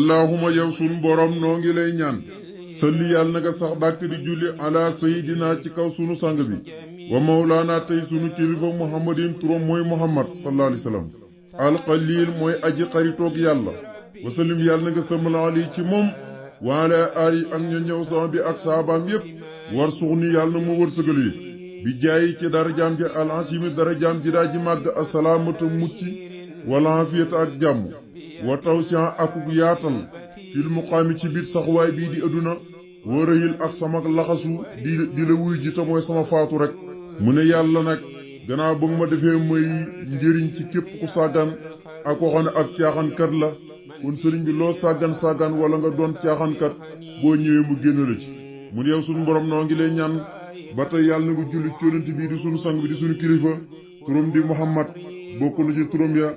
allahuma yow sun borom noo ngi lay ñaan salli yàlla na nga sax dàkk di julli ala sayidina ci kaw sunu sang bi wa mawlaana tey sunu kilifa muhammadin turam mooy muhammad sallallahu alayhi wasallam alxalil mooy aji xaritoog yàlla wasalim yàlla na nga sëmal ali ci moom wa ala ali ak ña ñëw sama bi ak saabaam yépp war suux ni yàlla na mu wërsëgal yi bi jaayi ci darajaam ji alansimi darajaam ji daa ji màgg asalaamata mucc wala afiyata ak jàmm wa tawsiyan akuk yaatal fil muqaami ci biir saxuwaay bii di adduna wërëyil ak sama laxasu di la wuy ji te mooy sama faatu rek mu ne yàlla nag gannaaw ba nga ma defee may njëriñ ci képp ku sàggan ak koo xam ne ab caaxankat la kon sëriñ bi loo sàggan wala nga doon caaxankat boo ñëwee mu génn la ci mu ne yow sunu borom noo ngi lay ñaan ba tey yàlla na nga julli ci yonent bii di sunu sang bi di sunu kilifa turam di muhammad bokk na ci turam ya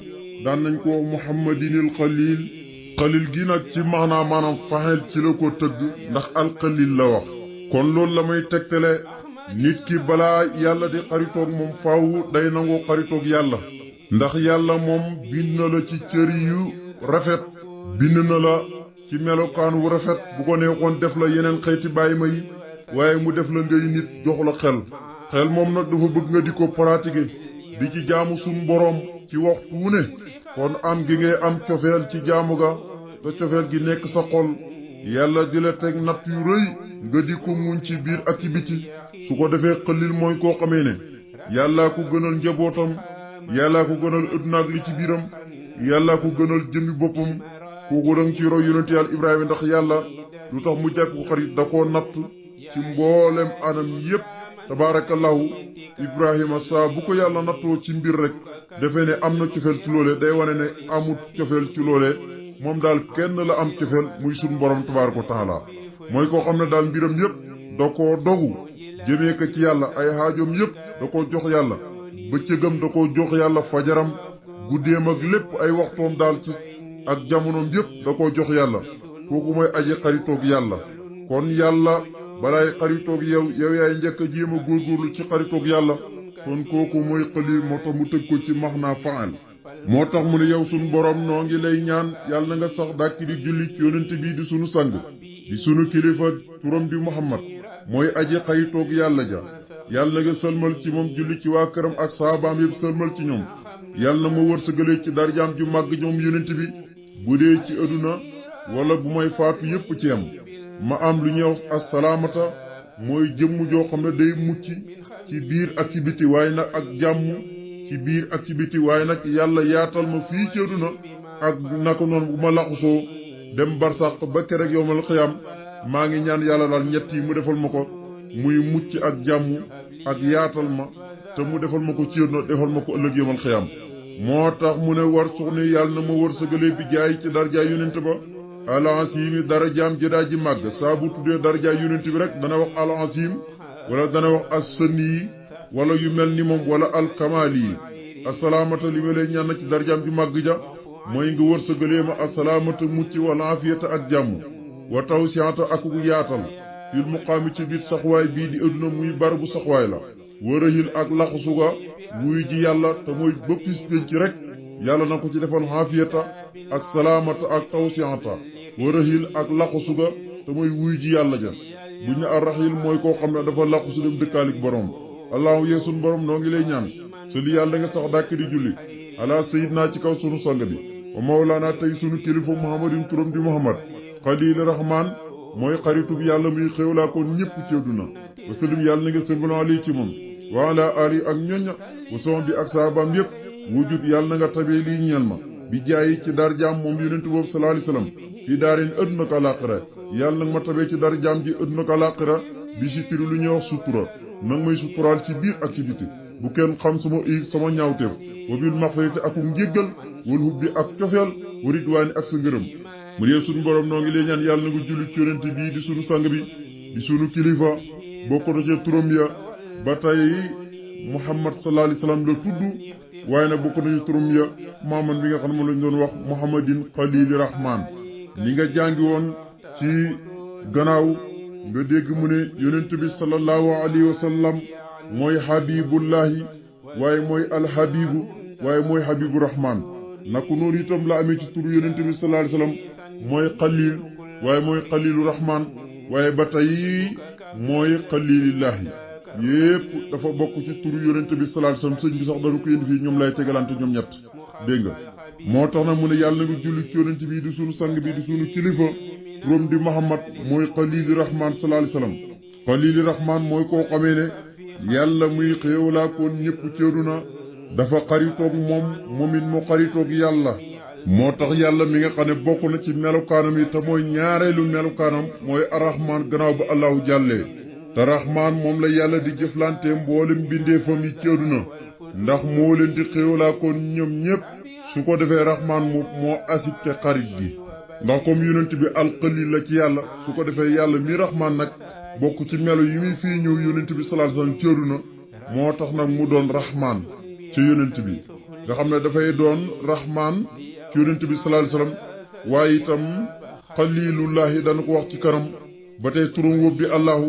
daan nañ ko muhammadinil xalil xalil gi nag ci maanaam faxel ci la ko tëgg ndax alxalil la wax kon loolu la may tegtale nit ki balaa yàlla di xaritoog moom faaw day nangoo xaritoog yàlla ndax yàlla moom bind na la ci cër yu rafet bind na la ci melokaan wu rafet bu ko neexoon def la yeneen xeeti bàyyi ma yi waaye mu def la ngay nit jox la xel moom nag dafa bëgg nga di ko pratiquer di ci jaamu suñ boroom ci waxtu wu ne kon am gi ngay am cofeel ci jaamu ga te cofeel gi nekk sa xol yàlla di la teg natt yu rëy nga di ko muñ ci biir ak ci biti su ko defee xalil mooy koo xamee ne yàllaa ko gënal njabootam yàllaa ko gënal adduna ak li ci biiram yàllaa ko gënal jëmmi boppam kooku dang ci roy yonent yàlla ibrahima ndax yàlla lu tax mu jàpp ko xarit da koo natt ci mboolem anam yépp tabaarakallahu ibrahima saa bu ko yàlla nattoo ci mbir rek defee ne am na cofeel ci loole day wane ne amut cofeel ci loole moom daal kenn la am cofeel muy sun borom tabaaraka wa taala mooy koo xam ne daal mbiram yépp da koo dogu jëmee ko ci yàlla ay xaajoom yépp da koo jox yàlla bëccëgam da koo jox yàlla fajaram guddeem ak lépp ay waxtoom daal ci ak jamonoom yépp da koo jox yàlla kooku mooy aji xaritoog yàlla kon yàlla balaay xaritoog yow yaay njëkk a jéem a góorgóorlu ci xaritoog yàlla kon kooku mooy xalil moo tax mu tëg ko ci maxnaa faal moo tax mu ne yow sunu borom noo ngi lay ñaan yàlla na nga sax dàkk di julli ci yonent bii di sunu sang di sunu kilifa turam di muhammad mooy aji xaritoog yàlla ja yàlla na nga sëlmal ci moom julli ci waa këram ak saabaam yépp sëlmal ci ñoom yàlla na ma wërsëgalee ci darjaam ju màgg ñoom yonent bi bu dee ci adduna wala bu may faatu yépp ci am ma am lu ñuy wax assalaamata mooy jëmm joo xam ne day mucc ci biir ak ci biti waaye nag ak jàmm ci biir ak ci biti waaye nag yàlla yaatal ma fii ci adduna ak naka noonu bu ma laxusoo dem barsàq ba kerek yowmal xiyaam maa ngi ñaan yàlla daal ñett yi mu defal ma ko muy mucc ak jàmm ak yaatal ma te mu defal ma ko ci adduna defal ma ko ëllëg yowmal xiyaam moo tax mu ne war suxni yàlla na ma wërsëgalee bi jaay ci darjaay yonent ba alansimi darajaam ji daa ji màgg saa bu tuddee darajaay yonent bi rek dana wax alansim wala dana wax assani yi wala yu mel ni moom wala alkamaali yi asalaamata li ma leen ñaan na ci darajaam ji màgg ja mooy nga wërsëgalee ma asalaamata mucc wala afiyata ak jàmm wa tawsiata ak yaatal fil muqaami ci biir saxwaay bii di adduna muy bar bu saxwaay la wërëhil ak laxasuga wuy ji yàlla te mooy bëppis pénc rek yàlla na ko ci defal xaafiyata ak salaamata ak tawsiata wërëhil ak laxasuga te mooy wuy ji yàlla ja buñ ne arraxil mooy koo xam ne dafa laxasu dem dëkkaalik borom allahu yee sun borom noo ngi lay ñaan su li yàlla nga sax dàkk di julli ala sayidna ci kaw sunu sang bi wa mawlaana tey sunu kilifa muhammadin turam di muhammad xalil rahman mooy xaritub yàlla muy xéewlaa koon ñépp ci àdduna wasalim yàlla na nga sëlmal ali ci moom wa ala ali ak ñoña wa sama bi ak saabaam yépp wujud yàlla na nga tabee lii ñeel ma bi jaayi ci darjaam moom yonent boobu sallallahu alayhi wasallam fii daarin adduna ko àllaaxira yàlla nag ma tabee ci darjaam ji adduna ko àllaaxira bi si tiri lu ñuy wax sutura nag may suturaal ci biir ak ci biti bu kenn xam sama iib sama ñaawteef wa bil maxfirati ak njéggal wal hubbi ak cofeel wa ridwaani ak sa ngërëm mu dee sunu borom noo ngi leen ñaan yàlla na nga julli ci yonent bii di sunu sang bi di sunu kilifa bokk na ci turam ya ba tey muhammad sallallahu alayhi wasallam la tudd waaye nag bokk na ci turam ya maaman bi nga xam ne moom lañ doon wax muhammadin xalili rahman li nga jàngi woon ci gannaaw nga dégg mu ne yonent bi sallallahu alayhi wasallam mooy habibullahi waaye mooy alhabibu waaye mooy habibu rahman naka noonu itam la amee ci turu yonent bi sallallahu alayhi wasallam mooy xalil waaye mooy xalilu rahman waaye ba tey mooy xalilillahi yépp dafa bokk ci turu yonente bi sallallahu alayhi wasallam sëñ bi sax dañu ko indi fii ñoom lay tegalante ñoom ñett dégg nga moo tax na mu ne yàlla nga julli ci yonente bi di sunu sang bi di sunu kilifa turam di Muhammad mooy xalili rahman sallallahu alayhi wasallam xalili rahman mooy koo xamee ne yàlla muy xéewalaa koon ñëpp ci àddina dafa xaritoog moom it mu xaritoog yàlla moo tax yàlla mi nga xam ne bokk na ci melukaanam yi te mooy ñaareelu melukaanam mooy arrahman gannaaw ba allahu jàllee te rahman moom la yàlla di jëflante mboolem mbindeefam yi ci àddina ndax moo leen di xéewalaa koon ñoom ñëpp su ko defee rahman moo asibte xarit gi ndax comme yonent bi alxalil la ci yàlla su ko defee yàlla mi rahman nag bokk ci melo yi muy fii ñëw yonent bi sallallahu alayhi wasallam ci àddina moo tax nag mu doon rahman ci yonent bi nga xam ne dafay doon rahman ci yonent bi sallallahu alayhi wasallam waaye itam xalilullahi dana ko wax ci kanam ba tey turam wóbbi allahu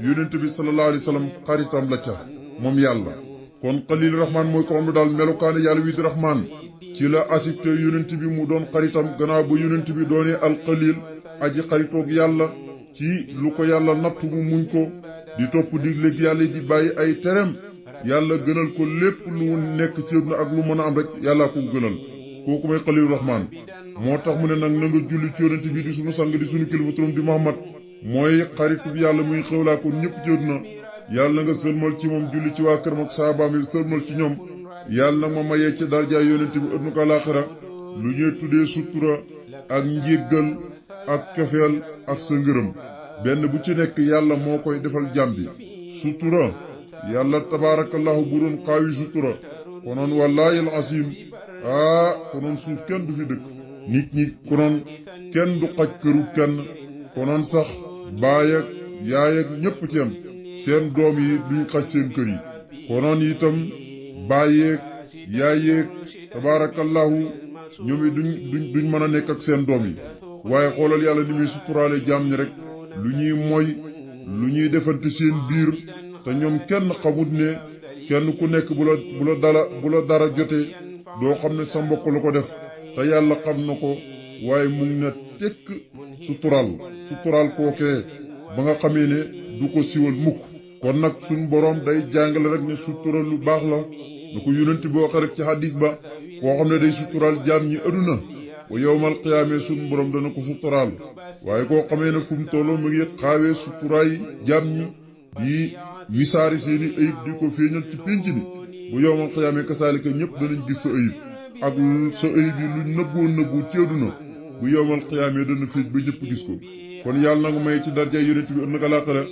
yonent bi sallallahu alayhi wasallam xaritam la ca moom yàlla kon xalil rahman mooy ko xam ne daal melokaane yàlla wi di rahman ci la asibte yonent bi mu doon xaritam gannaaw ba yonent bi doonee alxalil aji xaritoog yàlla ci lu ko yàlla nattu mu muñ ko di topp digleeg yàlla di bàyyi ay terem yàlla gënal ko lépp lu nekk ci na ak lu mën a am rek yàllaa ko gënal kooku may xalilu rahman moo tax mu ne nag na nga julli ci yonent bi di sunu sang di sunu kilifa turam di Muhammad mooy xaritu yàlla muy xewlaa ko ñëpp ci àddina yàlla nga sëlmal ci moom julli ci waa këram ak saabaam yi sëlmal ci ñoom yàlla nag ma mayee ci darjaay yonent bi àddina ko àllaaxira lu ñuy tuddee sutura ak njéggal ak cofeel ak sa ngërëm benn bu ci nekk yàlla moo koy defal jàmm bi sutura yàlla tabaarakallahu bu doon xaawi sutura konoon wallaahi al asim konoon suuf kenn du fi dëkk nit ñi konoon kenn du xaj këru kenn konoon sax baay ak yaay ak ñépp ci am seen doom yi duñ xaj seen kër yi konoon itam baay yeeg yaay yeeg tabaarakallahu ñoom it duñ mën a nekk ak seen doom yi waaye xoolal yàlla ni muy suturaale jaam ñi rek lu ñuy moy lu ñuy defante seen biir te ñoom kenn xamut ne kenn ku nekk bu la dara jotee doo xam ne sa mbokk la ko def te yàlla xam na ko waaye mu ngi ne tekk suturaal kookee ba nga xamee ne du ko siwal mukk kon nag suñ boroom day jàngale rek ne sutura lu baax la lu ko yonent bi waxe rek ci hadis ba koo xam ne day suturaal jaam ñi àddina ba yowmal qiyaamee suñ boroom dana ko suturaal waaye koo xamee ne fu mu tolloo mu ngi xaawee suturaay jaam ñi di wisaari seeni ayib di ko feeñal ci pénc bi bu yowmal qiyaamee kasaalika ñëpp danañ gis sa ayib ak sa ayib yi luñ nëbbu ci àddina bu yowmal qiyaamee dana feeñ ba ñëpp gis ko kon yàlla nag may ci darja yonent bi ëllëg àllaaxira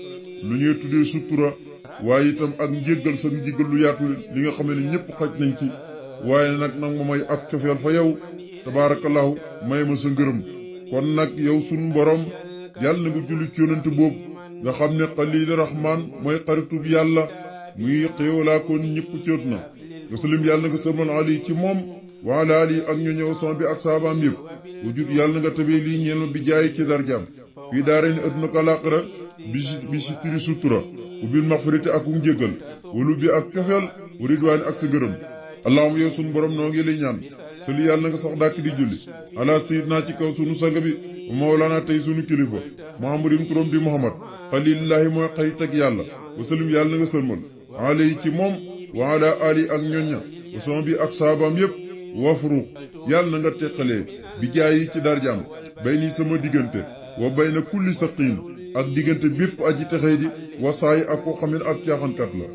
lu ñuy tuddee sutura waaye itam ak njéggal sa njéggal lu yaatu li nga xam ne ñëpp xaj nañ ci waaye nag ma may ak cofeel fa yow tabaarakallahu may ma sa ngërëm kon nag yow suñ borom yàlla na nga julli ci yonent boobu nga xam ne xalil rahman mooy xaritub yàlla muy xéewalaa ko ñëpp coot na nga salim yàlla na nga sërmal ali ci moom wa ala ali ak ñu ñëw son bi ak saabaam yëpp wujud yàlla na nga tabee lii ñeel ma bi jaay ci darjaam fii daare ni adduna ko àllaaxira bi si tiri sutura ubbil maxfirati ak ku njéggal walu bi ak cofeel wa ridwaani ak sa gërëm allahumma yow sunu borom noo ngi lay ñaan sali yàlla na nga sax dàkk di julli ala sayyidina ci kaw sunu sang bi mawlana tey sunu kilifa muhammadin turam di muhammad xalilullahi mooy xarit ak yàlla wasalim yàlla na nga sëlmal alay ci moom wa ala ali ak ñoñña wason bi ak saabaam yépp wafruux yàlla na nga teqalee bi jaay yi ci darjaam bay nii sama diggante wa bay na kulli saqiin ak diggante bépp aji texee di wasaayi ak koo xam ne ab caaxankat la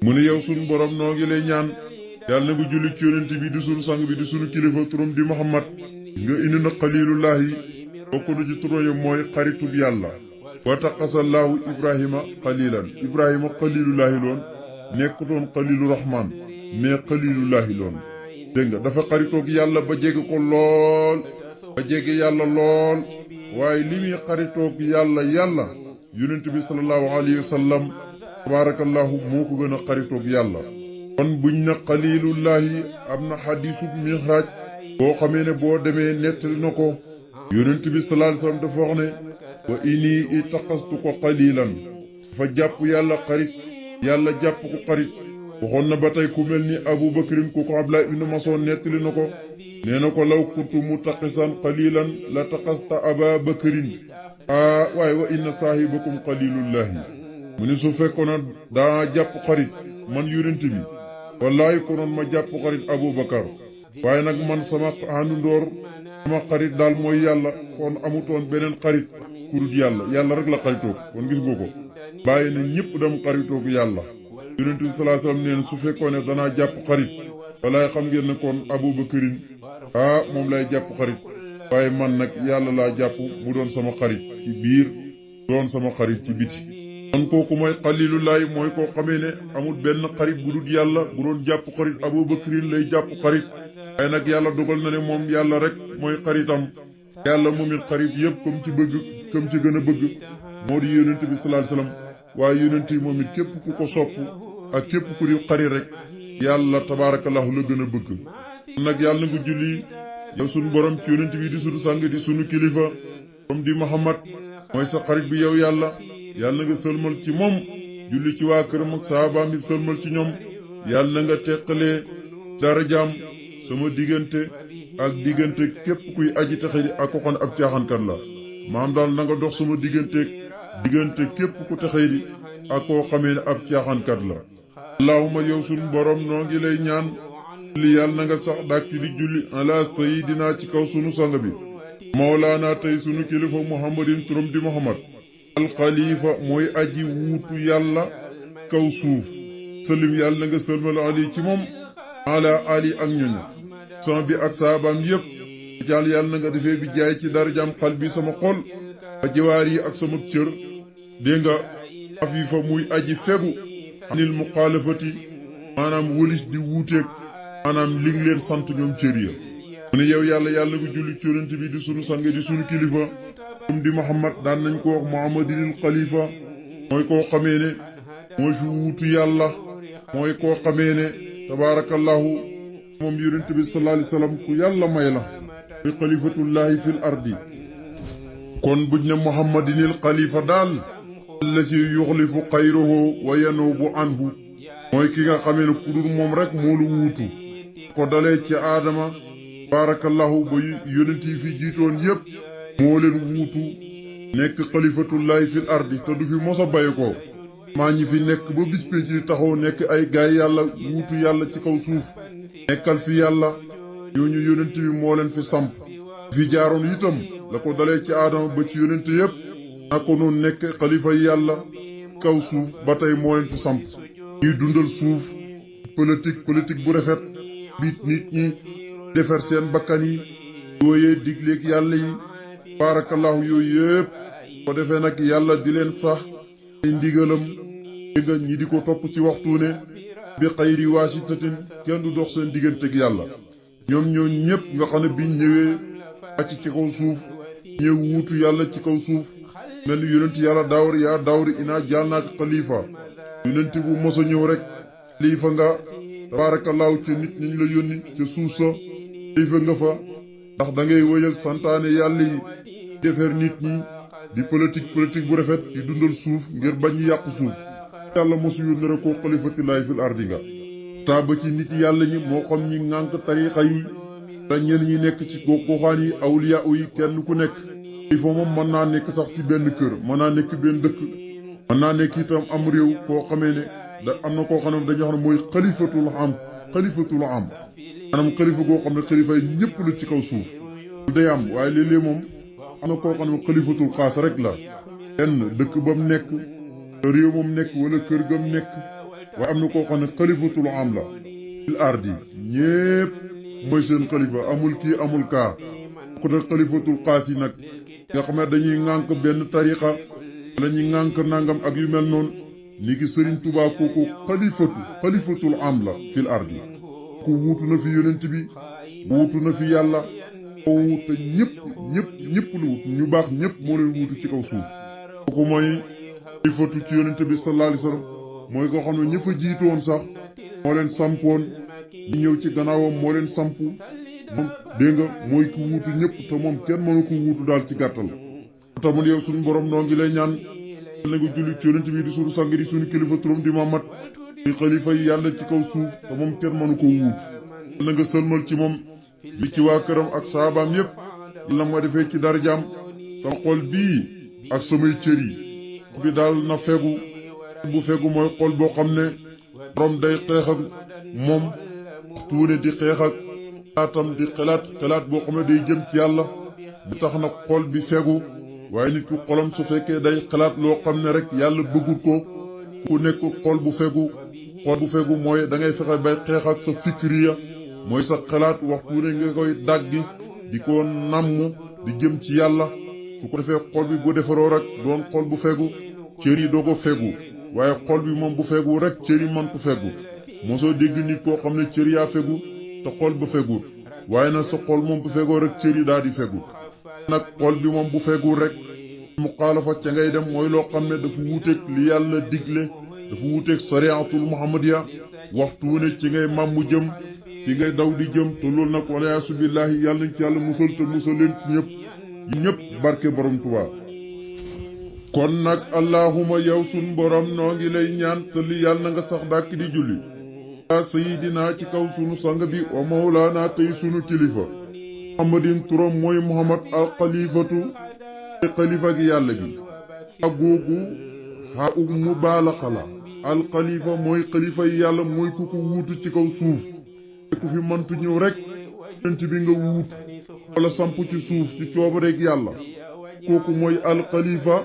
mu ne yow sunu borom noo ngi lay ñaan yàlla na nga julli ci yonent bi di sunu sang bi di sunu kilifa turam di muhammad gis nga indi na xalilullahi bokk na ci turam yi mooy xaritub yàlla wa taqasallaahu ibrahima xalilan ibrahima xalilullahi loon nekkutoon xalilu rahman mais xalilullahi loon dégg nga dafa xaritoog yàlla ba jege ko lool ba jege yàlla lool waaye li muy xaritoog yàlla yonent bi sallallahu alayhi wa sallam tabaarakallahu moo ko gën a xaritoog yàlla kon buñ na xalilullahi am na xadiisu mixraaj boo xamee ne boo demee nettali na ko yonent bi sallallahu alayhi wa sallam dafa wax ne wa inni itaqastu ko xalilan dafa jàpp yàlla xarit yàlla jàpp ko xarit waxoon na ba tey ku mel ni Abu Bakrin ku ko Abdullah ibn Mas'ud nettali na ko nee na ko law kuntu mutaqisan qalilan la taqasta aba bakrin waaye wa inna saahibakum qalilullahi mu ni su fekkoon daa jàpp xarit man yonent bi wallahi konoon ma jàpp xarit Abubakar waaye nag man sama àndandoor sama xarit daal mooy yàlla kon amutoon beneen xarit ku dul yàlla rek la xaritoog kon gis nga ko bàyyi na ñëpp dem xaritoog yàlla yonent bi sallallahu alayhi wasallam nee na su fekkoon ne danaa jàpp xarit wallahi xam ngeen ne kon Abubakarin moom lay jàpp xarit waaye man nag yàlla laa jàpp mu doon sama xarit ci biir doon sama xarit ci biti kon kooku mooy xalilullahi mooy koo xamee ne amul benn xarit bu dul yàlla bu doon jàpp xarit Abubakarin lay jàpp xarit waaye nag yàlla dogal na ne moom yàlla rek mooy xaritam yàlla moom it xarit yëpp comme ci bëgg comme ci gën a bëgg moo di yonent bi sallallahu alayhi wasallam waaye yonent yi moom it képp ku ko sopp ak képp ku di xarit rek yàlla tabaarakallahu la gën a bëgg nag yàlla nga julli yow sunu borom ci yonent bi di sunu sang di sunu kilifa comme di Muhammad mooy sa xarit bi yow yàlla nga sëlmal ci moom julli ci waa këram ak saabaam yi sëlmal ci ñoom yàlla nga teqalee darajaam sama diggante ak diggante képp kuy aji taxe ak ko xam ne ab caaxaankat la maam daal na nga dox sama diggante képp ku taxe di ak koo xamee ne ab caaxaankat la allahumma yow sunu borom noo ngi lay ñaan li yàlla na nga sax dàkk di julli ala sayidina ci kaw sunu sang bi mawlaana tey sunu kilifa muhammadin turam di muhammad alxalifa mooy aji wuutu yàlla kaw suuf salim yàlla na nga sëlmal ali ci moom ala ali ak ñoña sama bi ak saabaam yépp jaal yàlla na nga defee bi jaay ci darajaam xal bi sama xol a jawaar yi ak sama cër dégg nga afifa muy aji fegu anil muxaalafati maanaam wëlis di wuuteeg maanaam li ngi leen sant ñoom cër ya mu ne yow yàlla nga julli ci yonent bi di sunu sang di sunu kilifa di Muhammad daan nañ ko wax Muhammadinil Xalifa mooy koo xamee ne mooy fi wuutu yàlla mooy koo xamee ne tabaarakallahu moom yonent bi sallallahu alayhi wasallam ku yàlla may la muy xalifatullahi fil ardi kon buñ ne Muhammadinil Xalifa daal allati yuxlifu xayruhu wa yanubu anhu mooy ki nga xamee ne ku dul moom rek moo lu wuutu ko dalee ci aadama tabaarakallahu ba yonent yi fi jiitoon yépp moo leen wuutu nekk xalifatullahi fil ardi te du fi mosa baye ko maa ñi fi nekk ba bis pénc ci taxaw nekk ay gaay yàlla wuutu yàlla ci kaw suuf nekkal fi yàlla ñooñu yonent bi moo leen fi samp fi jaaroon itam la ko dalee ci aadama ba ci yonent yépp na ko noonu nekk xalifa yàlla kaw suuf ba tey moo leen fi samp ñuy dundal suuf politique bu rafet biit nit ñi defar seen bakkan yi yooyee digleeg yàlla yi baarakallahu yooyu yëpp ko defee nag yàlla di leen sax ay ndigalam nga ñi di ko topp ci waxtu ne bi xayri waasitatin kenn du dox seen digganteeg yàlla ñoom ñoo ñëpp nga xam ne biñ ñëwee wàcc ci kaw suuf ñëw wuutu yàlla ci kaw suuf mel ni yonent yàlla daawar yaa daawari inaa jaal naak xalifa yonent bu mos a ñëw rek xalifa nga baarakallahu ca nit ñi la yónni ca suuf sa xalifa nga fa ndax da ngay wëyal santaane yàlla yi defar nit ñi di politique bu rafet di dundal suuf ngir bañ yàqu suuf yàlla mosu yónni rek koo xalifatillahi fil ardi nga taa ba ci nit yàlla ñi moo xam ñi ŋànk tarixa yi te ñenn ñi nekk ci goxaan yi awliya yi kenn ku nekk xalifa moom mën naa nekk sax ci benn kër mën naa nekk benn dëkk mën naa nekk itam am réew koo xamee ne da am na koo xam ne dañoo xam ne mooy xalifatul am maanaam xalifa goo xam ne xalifa yi ñëpp la ci kaw suuf day am waaye léeg-léeg moom am na koo xam ne xalifatul xaas rek la benn dëkk ba mu nekk réew moom nekk wala kër ga mu nekk waaye am na koo xam ne xalifatul am la fil ardi ñëpp mooy seen xalifa amul kii amul kaa ko ne xalifatul xaas yi nag nga xam ne dañuy ŋànk benn tariqa wala ñuy ŋànk nangam ak yu mel noonu ni ki Sëriñ Tuubaa kooku xalifatul am la fil ardi ku wuutu na fi yonent bi wuutu na fi yàlla te ñëpp lu wut ñu baax ñëpp moo leen wuutu ci kaw suuf kooku mooy xalifatu ci yonent bi sallallahu alayhi wasallam mooy koo xam ne ña fa jiitoon sax moo leen sampoon ñi ñëw ci gannaawam moo leen sampu moom dégg nga mooy ku wuutu ñëpp te moom kenn mënu ko wuutu daal ci gàttal tamit yow suñu borom noo ngi lay ñaan na nga julli ci yonent bi di suñu sang di suñu kilifa turam di Muhammad di xalifa yi yàlla ci kaw suuf te moom kenn mënu ko wuutu na nga sëlmal ci moom li ci waa këram ak saabaam yépp yàlla ma defee ci darjaam sama xol bii ak samay cër yi bi daal na fegu bu fegu mooy xol boo xam ne borom day xeex ak moom waxtu wu ne di xeex ak xalaatam di xalaat boo xam ne day jëm ci yàlla bu tax na xol bi fegu waaye nit ku xolam su fekkee day xalaat loo xam ne rek yàlla bëggul ko ku nekk xol bu fegu mooy da ngay fexe bay xeex ak sa fikriya mooy sa xalaat waxtu wu ne nga koy dàggi di ko namm di jëm ci yàlla su ko defee xol bi bu defaroo rek doon xol bu fegu cër yi doo ko fegu waaye xol bi moom bu fegu rek cër yi mëntu fegu mosoo dégg nit koo xam ne cër yaa fegu te xol ba fegu waaye nag sa xol moom bu fegoo rek cër yi daal di fegu nag xol bi moom bu fegu rek muxaalafa ca ngay dem mooy loo xam ne dafa wuuteeg li yàlla digle dafa wuuteeg sariatul muhammadiya waxtu wu ne ci ngay màmmu jëm ci ngay daw di jëm te loolu nag wala yaasu billahi yàlla nañ ci yàlla musal te musal leen ci ñëpp barke borom Tuubaa kon nag allahuma yow sun borom noo ngi lay ñaan salli yàlla na nga sax dàkk di julli yaa sayidina ci kaw sunu sang bi wa mawlaana tey sunu kilifa muhammadin turam mooy muhammad al xalifatu xalifa gi yàlla gi agoogu ha ug mubaalaxa la al xalifa mooy xalifa yi yàlla mooy ku ko wuutu ci kaw suuf ku fi mëntu ñëw rek yonent bi nga wuutu wala samp ci suuf ci coobareeg yàlla kooku mooy al xalifa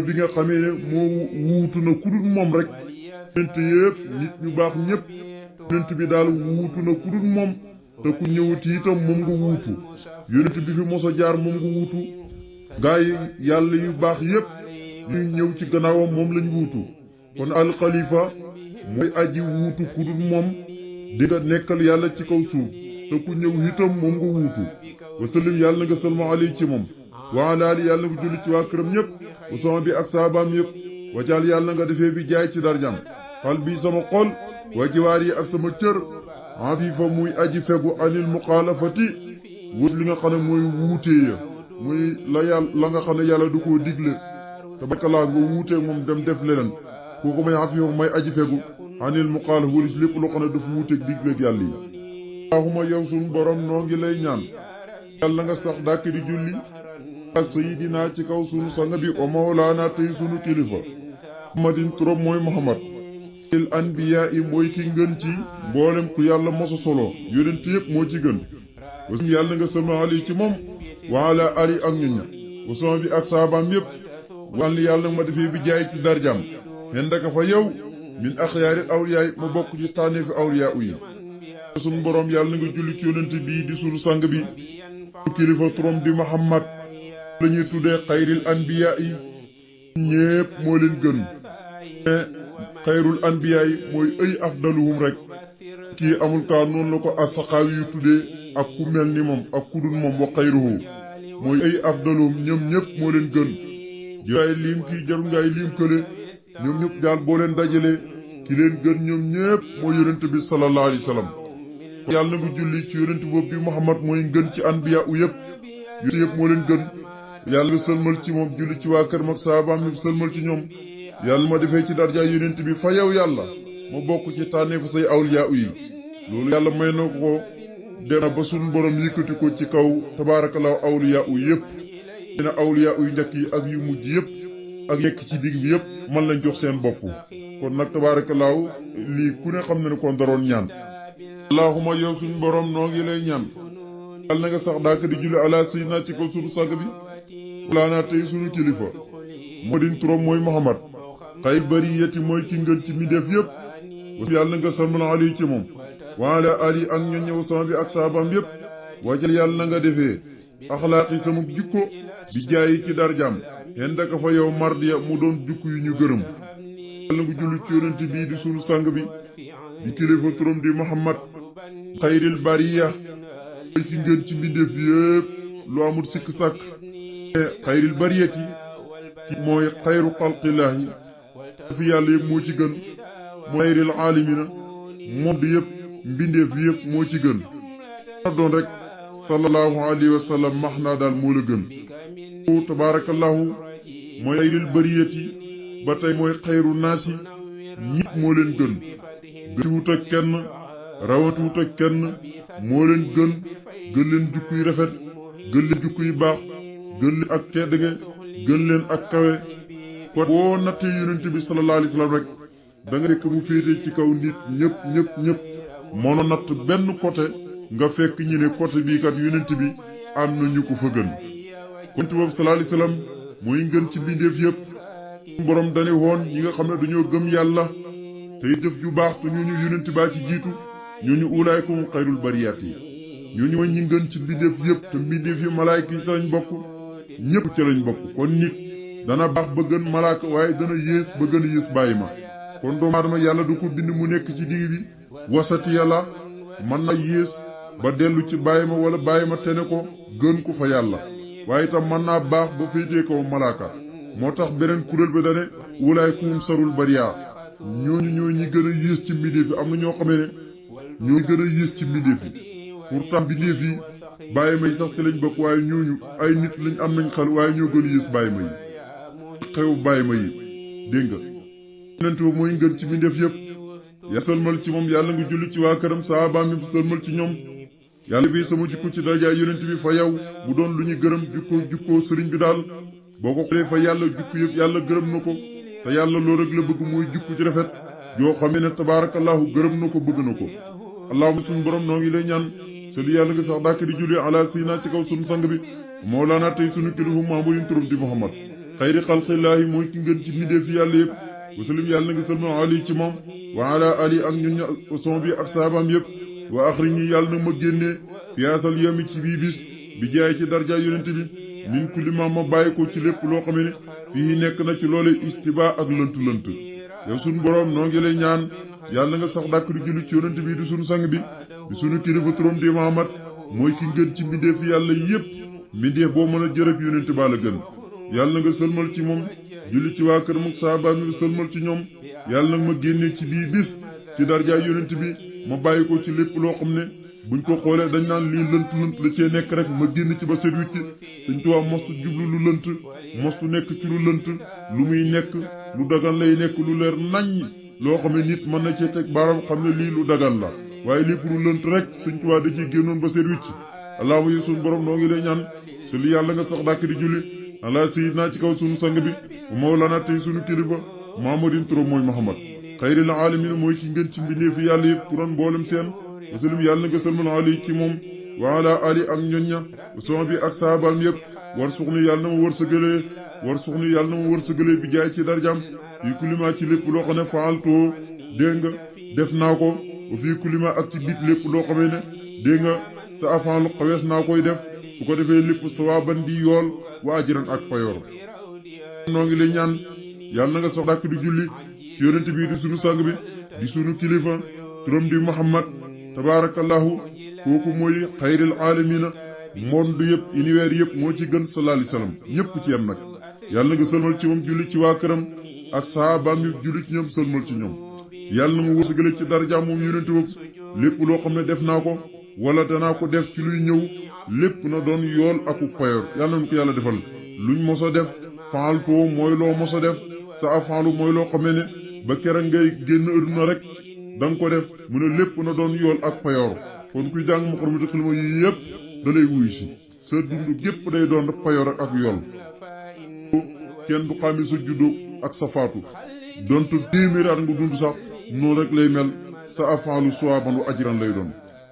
bi nga xamee ne moo wuutu na ku dul moom rek yonent yépp nit ñu baax ñépp yonent bi daal wuutu na ku dul moom te ku ñëwati itam moom nga wuutu yonent bi fi mos a jaar moom nga wuutu gaa yi yàlla yu baax yépp ñuy ñëw ci gannaawam moom lañ wuutu kon al xalifa mooy aji wuutu ku dul moom di nga nekkal yàlla ci kaw suuf te ku ñëw itam moom nga wuutu wasallim yàlla na nga salma alay ci moom wa ala ali yàlla nga julli ci waa këram ñëpp wasama bi ak saabaam yëpp wajaal yàlla na nga defee bi jaay ci darjam xal bi sama xol wa jiwaar yi ak sama cër afifa muy aji fegu anil muxaalafati wut li nga xam ne mooy wuutee ya muy la nga xam ne yàlla du koo digle te bakalaa nga wuutee moom dem def leneen kooku may afifa may aji fegu anil muxaalafa wala si lépp loo xam ne dafa wuuteeg digleeg yàlla yi allahuma yow suñu borom noo ngi lay ñaan yàlla nga sax dàkk di julli sayidina ci kaw sunu sang bi wa mawlaana tey sunu kilifa muhammadin turam mooy muhammad il anbiya yi mooy ki ngën ci mboolem ku yàlla mosa solo yonent yëpp moo ci gën wasum yàlla nga sama ali ci moom wa ala ali ak ñuña wasama bi ak saabaam yëpp wan li yàlla ma defee bi jaay ci darjam xendaka fa yow min axyaari awliyaay ma bokk ci tànneefi awliyaa yi sunu borom yàlla nga julli ci yonent bii di sunu sang bi kilifa turam di muhammad lañuy tuddee xayril anbiya yi ñépp moo leen gën xayrul anbiya yi mooy ay afdaluhum rek kii amul kaa noonu la ko asxaawi yu tuddee ak ku mel ni moom ak ku dul moom wa xayruhu mooy ay afdaluhum ñoom ñépp moo leen gën jëlaay liim kii jarul ngaay liim kële ñoom ñépp daal boo leen dajale ki leen gën ñoom ñépp moo yonent bi sallallahu alayhi wa sallam kon yàlla nga julli ci yonent boobu bi muhammad mooy ngën ci anbiya u yépp yépp moo leen gën yàlla nga sëlmal ci moom julli ci waa kër mag saabaam yi sëlmal ci ñoom yàlla ma defee ci darja yonent bi fa yow yàlla ma bokk ci tànneefu say awliya yi loolu yàlla may na ko dem na ba suñu borom yëkkati ko ci kaw tabaarakallaahu awliya yépp dina awliya yu njëkk yi ak yu mujj yépp ak yekk ci digg bi yépp man lañ jox seen bopp kon nag tabaarakallaahu lii ku ne xam na ne kon daroon ñaan allahuma yow suñu borom noo ngi lay ñaan yàlla na nga sax daaka di julli ala sayyidina ci kaw suñu sang bi walaana tey sunu kilifa moo din turam mooy muhammad xay bariyati mooy ki ngën ci mi def yépp wasu yàlla nga salmal ali ci moom waala ali ak ñoññew sama bi ak saabaam yépp wajal yàlla na nga defee axlaaqi sama jukko bi jaayi ci darjam hen daka fa yow mardiya mu doon jukk yu ñu gërëm yàlla nga julli ci yonent bii di sunu sang bi di kilifa turam di muhammad xayril bariya mooy ki ngën ci mbindeef yépp lu amul sikk sàkk xayril bariyati mooy xayru xalqillaahi fi yàlla yëpp moo ci gën mooy xayril aalimina monde yëpp mbindeef yëpp moo ci gën a doon rek sallallahu alayhi wa sallam max naa daal moo la gën tabaarakallahu mooy xayril bariyati ba tey mooy xayru naasi ñit moo leen gën ci wut ak kenn rawatuwut ak kenn moo leen gën leen jukku yu rafet gën leen jukku yu baax gën leen ak tedd nga gën leen ak kawe kon boo nattee yonent bi sallallahu alayhi wasallam rek da nga fekk mu féete ci kaw nit ñëpp mëno natt benn côté nga fekk ñi ne côté bii kat yonent bi am na ñu ko fa gën kon boobu sallallahu alayhi wasallam mooy ngën ci bindeef yëpp borom dane woon ñi nga xam ne dañoo gëm yàlla tey jëf ju baax te ñooñu yonent baa ci jiitu ñooñu ulaykum xayrul bariyaat yi ñooñu mooy ñi ngën ci mbindeef yëpp te mbindeef yi malaayka yi ci lañ bokk ñëpp ci lañ bokk kon nit dana baax ba gën malaaka waaye dana yées ba gën a yées bàyyi ma kon doomu aadama yàlla du ko bind mu nekk ci digg bi wasati yàlla mën na yées ba dellu ci bàyyi ma wala bàyyi ma tene ko gën ko fa yàlla waaye itam mën naa baax ba féetee kaw malaaka moo tax beneen kuréel ba dane ulaykum sarul bariya ñoo ñi gën a yées ci mbindeef yi am na ñoo xamee ne ñoo gën a yées ci mbindeef yi pourtant mbindeef yi bàyyi ma yi sax ci lañ bokk waaye ñooñu ay nit lañ am nañ xel waaye ñoo gën a yées bàyyi ma yi xew bàyyi ma yi dégg nga yonent ba mooy ngën ci mbindeef yëpp ya sëlmal ci moom yàlla nga julli ci waa këram saabaam mi sëlmal ci ñoom yàlla bi sama jukko ci darajaay yonent bi fa yow bu doon lu ñu gërëm jukkoo sëriñ bi daal boo ko xoolee fa yàlla jukku yëpp yàlla gërëm na ko te yàlla loolu rek la bëgg mooy jukku ci rafet yoo xam ne tabaarakallahu gërëm na ko bëgg na ko allahumma suñu borom noo ngi lay ñaan sali yàlla nga sax dàkk di julli ala sina ci kaw sunu sang bi mawlaana tey sunu kilifa Muhammadin turam di Muhammad xayri xalqillaahi mooy ki ngeen ci mbindeef yi yàlla yëpp wasalim yàlla nga salma ali ci moom wa ala ali ak ñun son bi ak saabaam yëpp wa axri ñi yàlla na ma génnee fiyaasal yami ci bii bis bi jaay ci darja yonent bi min kulli ma bàyyi ko ci lépp loo xam ne fii nekk na ci loole istiba ak lënt yow sunu boroom noo ngi lay ñaan yàlla nga sax dàkk di julli ci yonent bi di sunu sang bi di sunu kilifa turam di Muhammad mooy ki ngeen ci mbindeef yàlla yépp mbindeef boo mën a jërëb yonent baa la gën yàlla nga sëlmal ci moom julli ci waa kër muk saaba mi sëlmal ci ñoom yàlla nag ma génnee ci bii bis ci darjaay yonent bi ma bàyyi ko ci lépp loo xam ne buñ ko xoolee dañ naan lii lënt la cee nekk rek ma génn ci ba set wicc Sëñ Tuubaa mostu jublu lu lënt mostu nekk ci lu lënt lu muy nekk lu dagan lay nekk lu leer naññ loo xam ne nit mën na cee teg baaram xam ne lii lu dagan la waaye lépp lu lënt rek Sëñ Tuubaa da ciy génnoon ba set wicc allahumma yi suñu borom noo ngi lay ñaan su li yàlla nga sax dàkk di julli ala sayyidina ci kaw sunu sang bi mawlana tey sunu kilifa Muhammadin turam mooy Muhammad xayril alamin mooy ki ngeen ci mbindeef yi yàlla yëpp ku doon mboolem seen wasalim yàlla nga sëlmal ali ci moom wa ala ali ak ñoñña sama bi ak saabaam yëpp war suxni yàlla na ma wërsëgalee bi jaay ci darjam fii kulima ci lépp loo xam ne faaltoo dégg nga def naa ko fii kulima ak ci bit lépp loo xamee ne dégg nga sa afan lu xawees naa koy def su ko defee lépp sawaaban di yool wa ajran ak payoor noo ngi lay ñaan yàlla na nga sax dàkk di julli ci yonent bi di sunu sang bi di sunu kilifa turam di Muhammad tabaarakallahu kooku mooy xayril aalamiina monde yëpp univers yëpp moo ci gën sallallahu alayhi wasallam ñëpp ci yem nag yàlla nga sëlmal ci moom julli ci waa këram ak saabaam yi julli ci ñoom sëlmal ci ñoom yàlla na mu wërsëgale ci daraja moom yonent boobu lépp loo xam ne def naa ko wala danaa ko def ci luy ñëw lépp na doon yool aku payoor yàlla na ko yàlla defal luñ mos a def faaltoo mooy loo mos a def sa afaalu mooy loo xam ne ba keroog ngay génn adduna rek danga ko def mu ne lépp na doon yool ak payoor kon kuy jàng Moukhaddamatoul Khidma yi yépp da lay wuy si sa dund gépp day doon payoor ak yool kenn du xàmmi sa juddu ak sa faatu donte téeméeri at nga dund sax noonu rek lay mel sa afaalu suwaaban wa ajran lay doon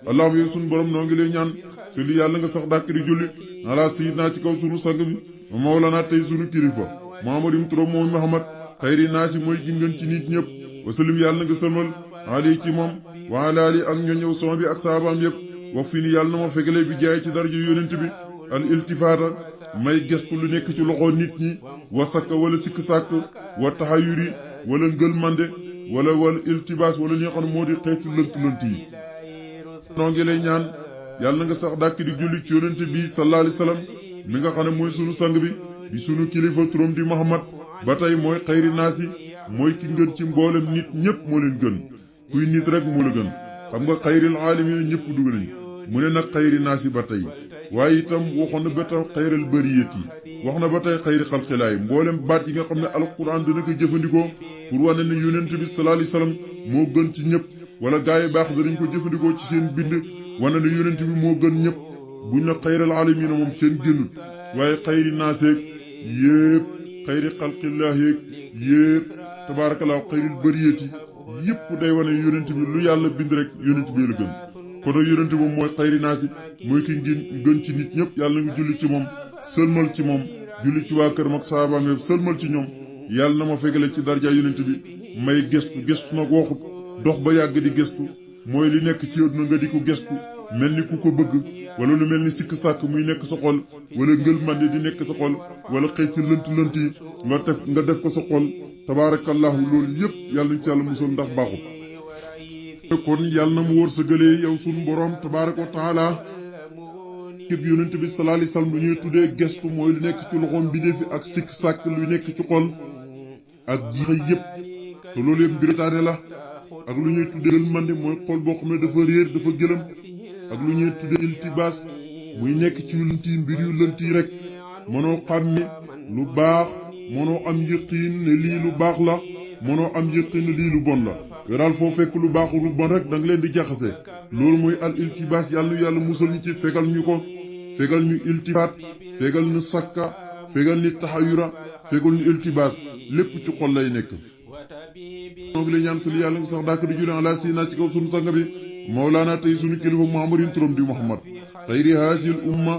allahumma yow sunu borom noo ngi lay ñaan su li yàlla nga sax dàkk di julli ala sayyidina ci kaw sunu sang bi mawlana tey sunu kilifa Muhammadin turam mooy Muhammad xayri naasi mooy gi ngeen ci nit ñëpp wasalim yàlla nga sëlmal ali ci moom wa ala ali ak ñoñëw sama bi ak saabaam yëpp wax fi ni yàlla na ma fegale bi jaay ci daraja yonent bi al iltifaata may gestu lu nekk ci loxo nit ñi wa sakka wala sikk sàkk wa taxayuri wala ngël mande wala iltibaas wala li nga xam ne moo di xeetu lënt yi noo ngi lay ñaan yàlla nga sax dàkk di julli ci yonent bi sallallahu alayhi wasallam mi nga xam ne mooy sunu sang bi di sunu kilifa turam di Muhammad ba tey mooy xayri naasi mooy ki ngën ci mboolem nit ñëpp moo leen gën kuy nit rek moo la gën xam nga xayril aalamiin ñëpp dugg nañ mu ne nag xayri naasi ba tey waaye itam waxoon na ba tey xayral bariyat yi wax na ba tey xayri xalqilaay mboolem baat yi nga xam ne alquran dana ko jëfandikoo pour wane ne yonent bi sallallahu alayhi wasallam moo gën ci ñëpp wala gaa yi baax danañ ko jëfandikoo ci seen bind wane ne yonent bi moo gën ñëpp buñ la xayral aalamiina moom kenn génnut waaye xayri naaseeg yépp xayri xalqillah yeeg yépp tabaarakallaahu xayril bariyati yépp day wane yonent bi lu yàlla bind rek yonent bi la gën kon nag yonent moom mooy xayri naasi mooy ki gën ci nit ñëpp yàlla nga julli ci moom sëlmal ci moom julli ci waa këram ak saabaam yëpp sëlmal ci ñoom yàlla na ma fegale ci darja yonent bi may gestu nag waxut dox ba yàgg di gestu mooy li nekk ci àddina nga di ko gestu mel ni ku ko bëgg wala lu mel ni sikk sàkk muy nekk sa xol wala ngël mandi di nekk sa xol wala xëyti lënt yi nga def ko sa xol tabaarakallahu loolu yëpp yàlla ñu ci yàlla musal ndax baaxut kon yàlla na mu wër sa gëlee yow suñu borom tabaaraka wa taala képp yonent bi sallallahu alayhi wasallam lu ñuy tuddee gestu mooy lu nekk ci loxoom bi defi ak sikk sàkk lu nekk ci xol ak jiixa yëpp te loolu yëpp mbirataane la ak lu ñuy tuddee ngël mandi mooy xol boo xam ne dafa réer dafa gëlëm ak lu ñuy tuddee iltibaas muy nekk ci lënt yi mbir yu lënt yi rek mënoo xàmme lu baax mënoo am yëqiin ne lii lu baax la mënoo am yëqiin ne lii lu bon la yow daal foo fekk lu baax lu bon rek da nga leen di jaxase loolu mooy al iltibaas yàlla musal ñu ci fegal ñu ko fegal ñu iltibaat fegal ñu sakka fegal ñu taxayura fegal ñu iltibaas lépp ci xol lay nekk noo ngi lay ñaan sali yàlla nga sax daaka di julli ala sayyidina ci kaw sunu sang bi mawlaana tey sunu kilifa muhammadin turam di muhammad xayri haasil umma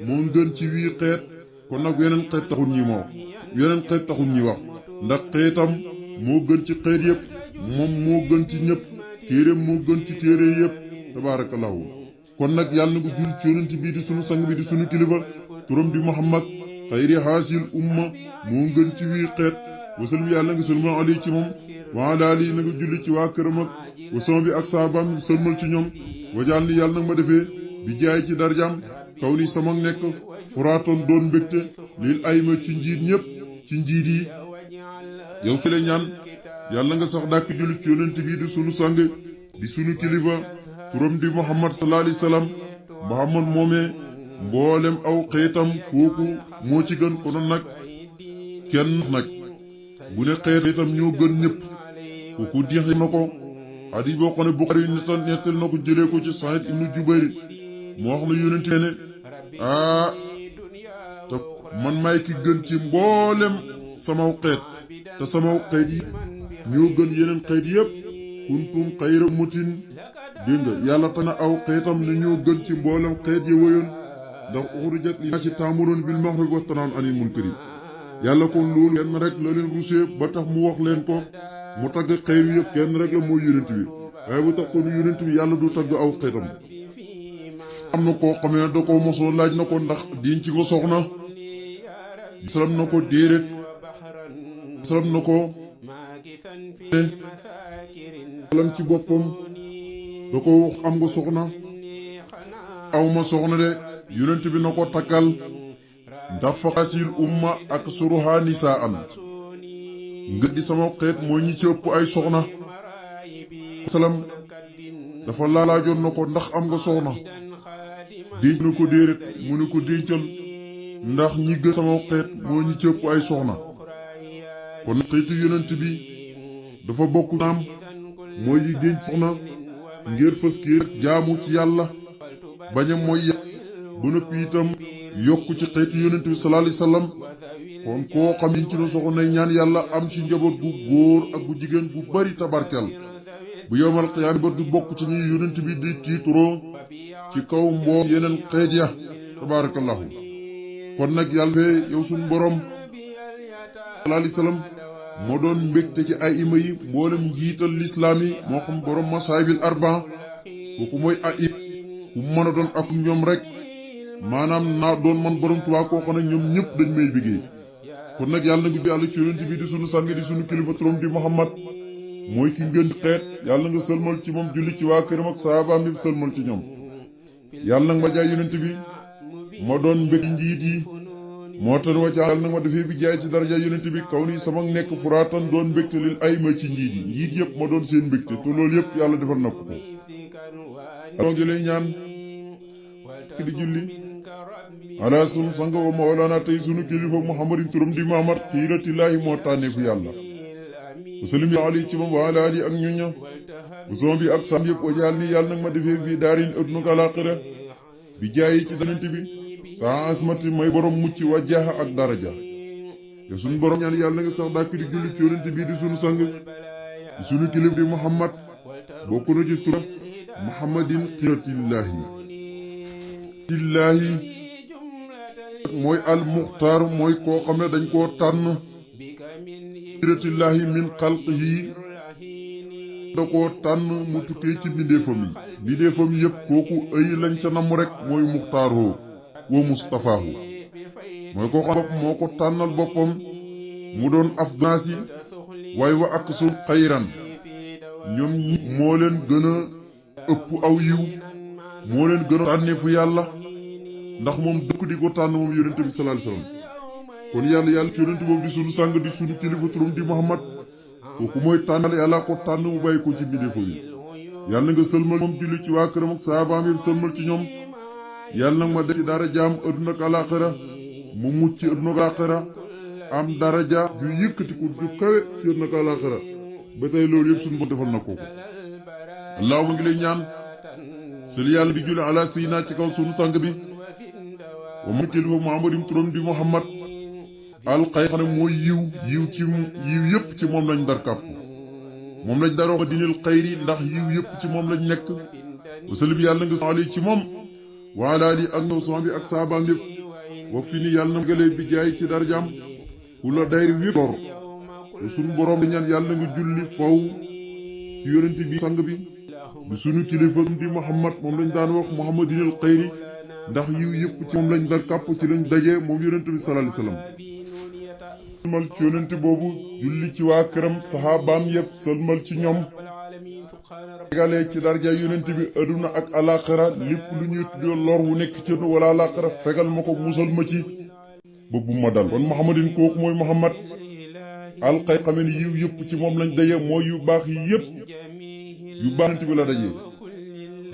moo gën ci wii xeet kon nag yeneen xeet taxul ñi moo yeneen xeet taxul ñi wax ndax xeetam moo gën ci xeet yëpp moom moo gën ci ñëpp téereem moo gën ci téere yëpp tabaarakallahu kon nag yàlla na ko jul ci yonent bii di sunu sang bi di sunu kilifa turam di muhammad xayri haasil umma moo gën ci wii xeet wasalum yàlla nga sëlmal ali ci moom wa ala ali na nga julli ci waa këram ak wasama bi ak saabaam sëlmal ci ñoom wajaal ni yàlla nag ma defee bi jaay ci darjaam kaw ni sama nekk furaatoon doon mbégte lil ayma ci njiit ñëpp ci njiit yi yow fi la ñaan yàlla nga sax dàkk julli ci yonent bi di sunu sang di sunu kilifa turam di muhammad sallallahu alayhi wasallam muhammad moomee mboolem aw xeetam kooku moo ci gën konoon nag kenn nag bu ne xeetam ñoo gën ñëpp kooku diix na ko hadiis boo xam ne Buxaari nettal na ko jëlee ko ci Saïd ibnu Jubayr moo wax na yonent ne te man maay ki gën ci mboolem samaw xeet te samaw xeet yi ñoo gën yeneen xeet yëpp kuntum xayra mutin dégg nga yàlla tana aw xeetam ne ñoo gën ci mboolem xeet yi wëyoon ndax uxrijat li ci taamuroon bil ma'ruufi wa tanhawna anil munkari yàlla kon loolu kenn rek la leen rusee ba tax mu wax leen ko mu tagg xeet yëpp kenn rek la mooy yonent bi waaye bu tax kon yonent bi yàlla du tagg aw xeetam am na koo xam ne da ko mosoo laaj na ko ndax diin ci ko soxna salam na ko déedéet salam na ko salam ci boppam da ko wax am nga soxna aw ma soxna de yonent bi na ko takkal ndax faqasil umma ak suruha nisaan nga di sama xeet mooy ñi ci ëpp ay soxna salam dafa laalaajoon na ko ndax am nga soxna dénc na ko déedéet mu ne ko déncal ndax ñi gën sama xeet mooy ñi ci ëpp ay soxna kon xeetu yonent bi dafa bokk naam mooy yi dénc soxna ngir fës kii jaamu ci yàlla bañ a mooy ba noppi itam yokk ci xeetu yonent bi sallallahu alayhi wasallam kon koo xam ci na soxna ñaan yàlla am ci njaboot gu góor ak gu jigéen gu bari tabarkel bu yowmal qiyaam ba du bokk ci ñi yonent bi di tiituroo ci kaw mboo yeneen xeet ya tabarakallahu kon nag yàlla fee yow suñu borom sallallahu alayhi wasallam moo doon mbégte ci ay ima yi mboolem njiital lislaam yi moo xam borom masaabil arba kooku mooy ayib ku mën a doon ak ñoom rek maanaam naa doon man borom Tuubaa koo xam ne ñoom ñëpp dañ may biggéey kon nag yàlla na yàlla ci yonent bi di sunu sang di sunu kilifa turam di Muhammad mooy ki ngeen xeet yàlla nga sëlmal ci moom julli ci waa këram ak saabaam yi sëlmal ci ñoom yàlla nag ma jaay yonent bi ma doon mbég njiit yi moo tax wacca yàlla nag ma defee bi jaay ci daraja yonent bi kaw ni sama nekk furaatan doon mbégte lil ay ma ci njiit yi njiit yëpp ma doon seen mbégte te loolu yëpp yàlla defal na ko ko ngi lay ñaan ki di julli ala sunu sang wa mawlana tey sunu kilifa muhammadin turam di Muhammad xiiratillaahi moo tànneefu yàlla wasallim ali ci moom waala ali ak ñoña uson bi ak sam yëpp wajaal ni yàlla nag ma defee fii daarin adduna ak alaaxira bi jaayi ci danant bi saa asmati may borom mucc wa jaaxa ak daraja te suñu borom ñaan yàlla nga sax dàkk di julli ci yonent bi di sunu sang di sunu kilif di muhammad bokk na ci tura muhammadin xiratillaahi tillaahi mooy al muxtaar mooy koo xam ne dañ koo tànn xiratillaahi min xalqihi da koo tànn mu tukkee ci mbindeefam yépp kooku ëy lañ ca namm rek mooy muxtaaroo wa mustafaahu mooy koo xam moo ko tànnal boppam mu doon afgans yi waaye wa ak sul xayran ñoom ñi moo leen gën a ëpp aw yiw moo leen gën a tànneefu yàlla ndax moom dëkk di ko tànn moom yonente bi sallallahu alayhi wasallam kon yàlla ci yonente boobu di sunu sang di sunu kilifa turam di Muhammad kooku mooy tànnal yàlla ko tànn mu bàyyi ko ci mbindeefam yi yàlla nga sëlmal moom julli ci waa këram ak saabaam yi sëlmal ci ñoom yàlla nag ma def ci dara jaam adduna ak alaaxira mu mucc ci adduna ak alaaxira am daraja ju yëkkatiku ju kawe ci adduna ak alaaxira ba tey loolu yëpp suñu bopp defal na kooku allah ma ngi lay ñaan sël yàlla di julli ala sayyidina ci kaw sunu sang bi wa mu kilifa muhammadim turam di muhammad alxay xam ne mooy yiw yëpp ci moom lañ dar kàpp moom lañ daroo ko dinil xayri ndax yiw yëpp ci moom lañ nekk wasalib yàlla nga ali ci moom waala ali ak ñëw sama bi ak saabaam yëpp wax fi ni yàlla na ngalee bi jaay ci darjaam ku la dayri wépp lor te suñu boroom da ñaan yàlla nga julli faw ci yonent bi sang bi di sunu kilifa di muhammad moom lañ daan wax muhammadinil xayri ndax yiw yëpp ci moom lañ dar kàpp ci lañ dajee moom yonent bi sallallahu alayhi wasallam sëlmal ci yonent boobu julli ci waa këram saxaabaam yépp sëlmal ci ñoom tegalee ci darja yonent bi aduna ak alaxira lépp lu ñuy tuddee lor wu nekk ci wala alaxira fegal ma ko musal ma ci ba bu ma dal kon muhammadin kooku mooy muhammad alxay xamee ni yiw yëpp ci moom lañ daje mooy yu baax yi yépp yu baax yonent bi la dajee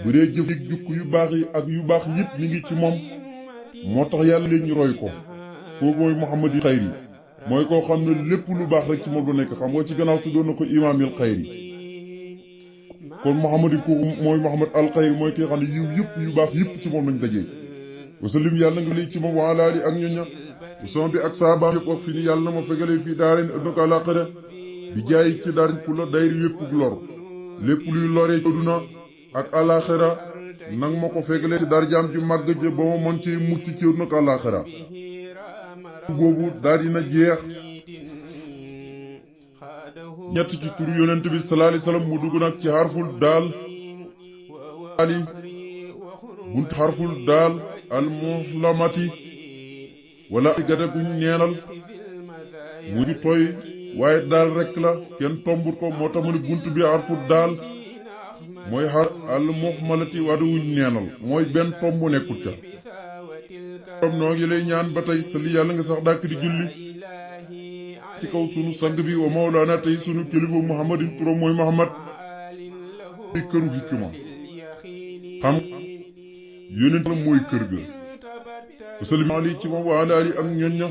bu dee jëf yi jukk yu baax yi ak yu baax yépp mi ngi ci moom moo tax yàlla leen ñu roy ko kooku mooy muhammadin xayri mooy koo xam ne lépp lu baax rek ci moom la nekk xam nga ci gannaaw tuddoon na ko imaamil xayri kon muhammadin kooku mooy muhammad al xayri mooy ki nga xam ne yiw yëpp yu baax yëpp ci moom lañ dajee wasalim yàlla nga lii ci moom wa alaali ak ñoña usama bi ak saabaam yëpp ak fi ni yàlla na ma fegalee fii daarin adduna ak àllaaxira bi jaay ci daarin ku la dayri wépp lor lépp luy loree ci adduna ak àllaaxira nang ma ko fegalee ci darjaam ju màgg ja ba ma mën ci mucc ci adduna ak àllaaxira boobu daal dina jeex ñett ci turu yonent bi sallallahu alayhi wasallam mu dugg nag ci xarful daal ali bunt xarful daal al muhlamati wala gate guñ neenal mu di toy waaye daal rek la kenn tombut ko moo tax mu ne bunt bi xarful daal mooy xar al muhmalati wadu wuñ neenal mooy benn tomb nekkul ca borom noo ngi lay ñaan ba tey sali yàlla nga sax dàkk di julli ci kaw sunu sang bi wa mawlaana tey sunu kilifa muhammadin turam mooy muhammad mooy këru hikma xam yonent la mooy kër ga wasallim ali ci moom wa ala ali ak ñoñ ña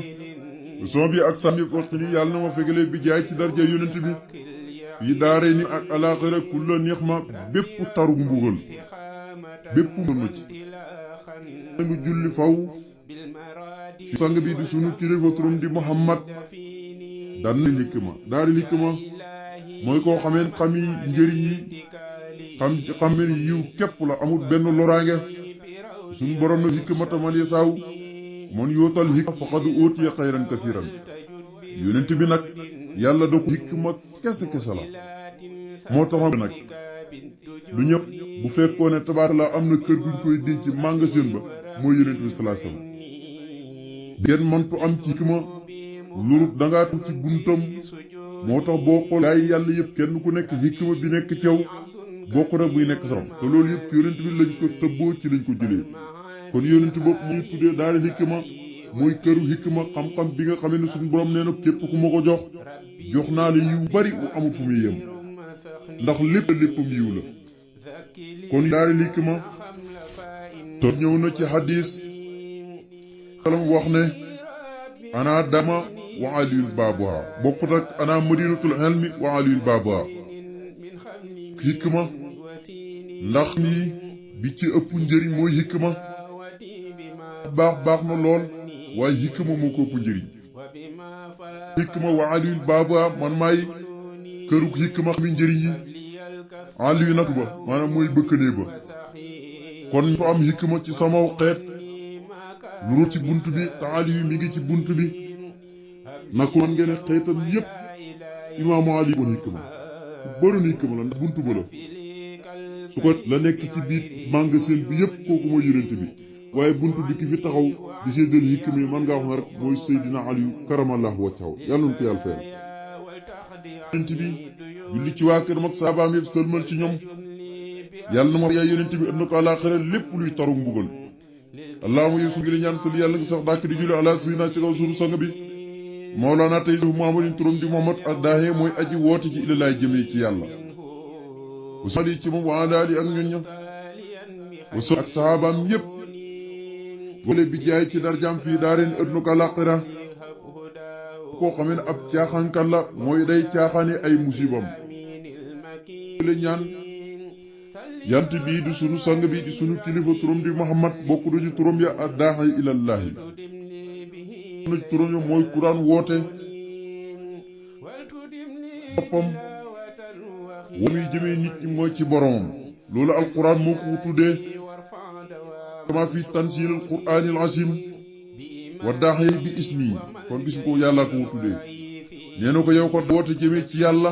son bi ak sàmmi ko xini yàlla na ma fegalee bi jaay ci darja yonent bi fii daaree ni ak alaaxira kulla neex ma bépp taru mbugal bépp mën ci nga julli faw ci sang bi di sunu kilifa turam di muhammad daan na hikma daari hikma mooy koo xameen xami njëriñ yi xameen yiw képp la amul benn loraange sunu borom na hikmata man yasaaw man yootal hikma faqad utiya xayran kasiran yonent bi nag yàlla da ko hikma kese la moo tax nag lu ñëpp bu fekkoon ne tabaar la am na kër guñ koy denc magasin ba mooy yonent bi sallallahu alayhi wasallam kenn mëntu am ci hikma lurut dangaa tu ci buntam moo tax boo xool gaay yàlla yëpp kenn ku nekk hikma bi nekk ci yow bokk rek buy nekk saram te loolu yëpp ci yonent bi lañ ko tëbboo ci lañ ko jëlee kon yonent bopp muy tuddee daal hikma mooy këru hikma xam-xam bi nga xamee ne suñu borom nee na képp ku ma ko jox naa la yiw bari wu amul fu muy yem ndax léppam yiw la kon daal hikma te ñëw na ci hadis salam wax ne ana dama wa aliyun baabuha bokkut ak ana madinatul ilmi wa aliyun baabuha hikma ndax nii bi ci ëpp njëriñ mooy hikma baax na lool waaye hikma moo ko ëpp njëriñ hikma wa aliyun baabuha man maay kërug hikma mi njëriñ yi aliyu nag ba maanaam mooy bëkkanee ba kon ñu am hikma ci sama xeet lu ci bunt bi te aliyu mi ngi ci bunt bi nag man ngeen xeetam yépp imaamu ali woon hikma bëri na hikma la ndax buntu ba la su ko la nekk ci biir magasin bi yépp kooku mooy yonent bi waaye buntu bi ki fi taxaw di seddal hikma yi man ngaa wax na rek mooy Seydina Aliyu karamallahu wajhahu yàlla na ko yàlla fayal yonent bi julli ci waa këram ak saabaam yëpp sëlmal ci ñoom yàlla na ma yaay yonent bi ënd ko àllaaxira lépp luy taru mbugal allahumma yeesu ngi la ñaan sël yàlla nga sax dàkk di julli ala sayyidina ci kaw suñu sang bi Mawlana tey Muhammadin turam di Muhammad addaahe mooy aji woote ci ilalaay jëmee ci yàlla wasali ci moom wa alaali ak ñoñ ña waso ak sahabaam yépp wala bi jaay ci darjaam fii daareen ëdduna ko àllaaxira koo xamee ne ab caaxaankat la mooy day caaxaane ay musibam la ñaan yant bii di sunu sang bi di sunu kilifa turam di Muhammad bokk du ci turam ya addaahe ilallahi sunu turam ya mooy kuraan woote boppam wa muy jëmee nit ñi mooy ci boromam loolu alquran moo ko tuddee kama fi tanzil alquranil azim wa daaxee bi ismi kon gis ko yàlla ko tuddee nee na ko yow ko woote jëmee ci yàlla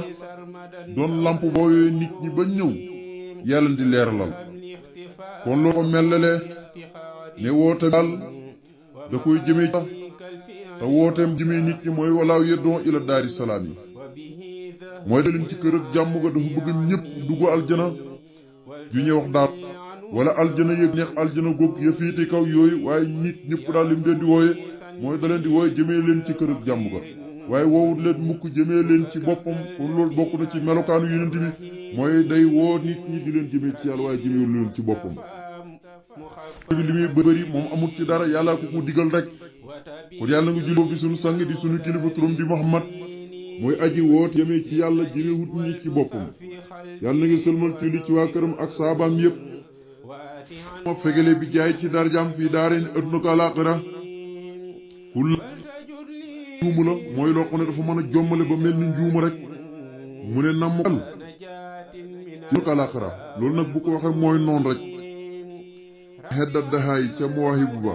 doon lamp booyee nit ñi ba ñëw yàlla di leeralal kon loo ko mellale ne woote daal da koy jëmee te wooteem jëmee nit ñi mooy walaaw yeddoo ila daari salaam yi mooy da leen ci kër ak jàmm ga dafa bëgg ñëpp dugg aljana ju ñuy wax daal wala aljana yëg neex aljana góog ya féete kaw yooyu waaye nit ñëpp daal lim leen di wooye mooy da leen di wooye jëmee leen ci kër ak jàmm ga waaye woowut leen mukk jëmee leen ci boppam kon loolu bokk na ci melokaanu yonent bi mooy day woo nit ñi di leen jëmee ci yàlla waaye jëmee leen ci boppam bi li muy bëri moom amul ci dara yàlla ko digal rek kon yàlla nga julli bi sunu sang di sunu kilifa turam di Muhammad mooy aji woot jëmee ci yàlla jëmee wut ñi ci boppam yàlla na nga sëlmal julli ci waa këram ak saabaam yépp moo fegele bi jaay ci darjaam fii daareen ëdduna ko àllaaxira kul njuumu la mooy loo xam ne dafa mën a jommale ba mel ni njuuma rek mu ne namm ci ko àllaaxira loolu nag bu ko waxee mooy noon rek xeddat daxaay ca Mawaahibu ba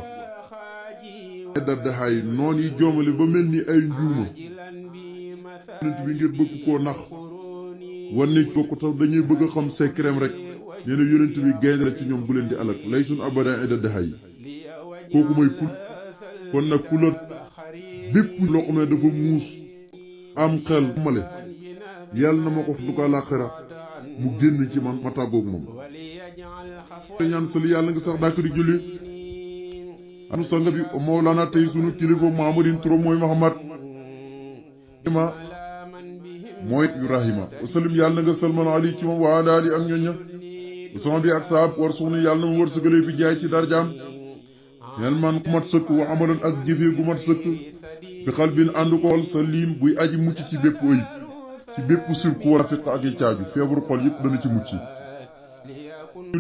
xeddat daxaay noon yi jommale ba mel ni ay njuuma yonent bi ngir bëgg koo nax wane ko tax dañuy bëgg a xam secret rek nee na yonent bi gaynde la ci ñoom bu leen di alak lay suñ abadan ay daddaxay kooku mooy kul kon nag ku la bépp loo xam ne dafa muus am xel male yàlla na ma ko du ko àllaaxira mu génn ci man ma tàggoog moom ñaan sali yàlla nga sax dàkk di julli anu sanga bi Mawlana tey sunu kilifa Muhammadin turam mooy Muhammad mooy Ibrahima wasalim yàlla na nga salman ali ci moom waa daali ak ñoña sama bi ak saab war suxni yàlla na mu war sëgale bi jaay ci darjaam ñeel man ku mat sëkk wa amalan ak jëfee gu mat sëkk bi xal bin ànd ko xol sa liim buy aji mucc ci bépp ayib ci bépp sir ku war a fiq ak i caaju feebaru xol yëpp dana ci mucc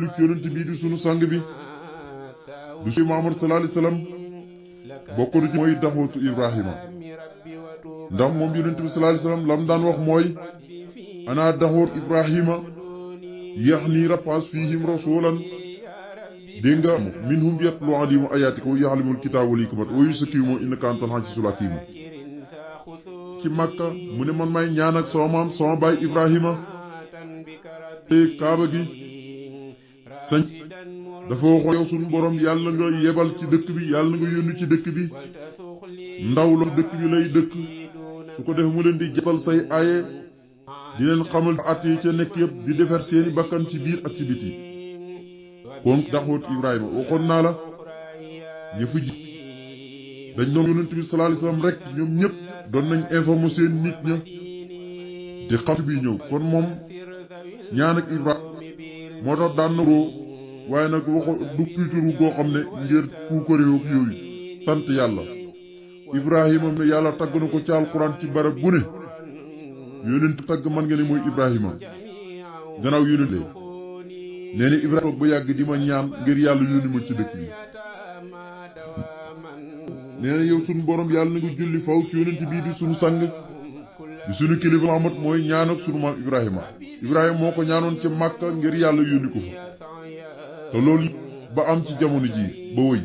lu ci yonent bii di sunu sang bi du si Muhammad sallallahu alayhi wasallam bokk du ci mooy daxootu Ibrahima ndax moom yonent bi sallallahu alayhi wasallam lam daan wax mooy ana daxoot Ibrahima yax nii rapaas fihim rasulan dégg nga minhum yatlu alayhim ayatika wa yaxlimul kitaab wal hikmata wa yuzakkiihim innaka antal azizul hakiim ci Makka mu ne man may ñaan ak sama maam sama baay Ibrahima te kaaba gi sañ dafa waxoon yow sunu borom yàlla nga yebal ci dëkk bi yàlla nga yónni ci dëkk bi ndaw la dëkk bi lay dëkk su ko def mu leen di jabal say aaye di leen xamal at yi ca nekk yëpp di defar seeni bakkan ci biir ak ci biti kon daxoot Ibrahima waxoon naa la ñëfu ji dañ doon yonent bi sallallahu alayhi wasallam rek ñoom ñëpp doon nañ informer seen nit ña te xatu bi ñëw kon moom ñaan ak Ibrahima moo tax daan na roo waaye nag waxo du tuuturu goo xam ne ngir ku ko réew ak yooyu sant yàlla Ibrahima ne yàlla tagg na ko ci alquran ci barab bu ne yonent tagg man nga ne mooy Ibrahima gannaaw yonent nee na Ibrahima ba yàgg di ma ñaan ngir yàlla yónni ma ci dëkk bi nee na yow sunu borom yàlla na nga julli faw ci yonent bii di sunu sang di sunu kilifa Muhammad mooy ñaan ak sunu maam Ibrahima moo ko ñaanoon ci Màkka ngir yàlla yónni ko fa te loolu ba am ci jamono ji ba wëy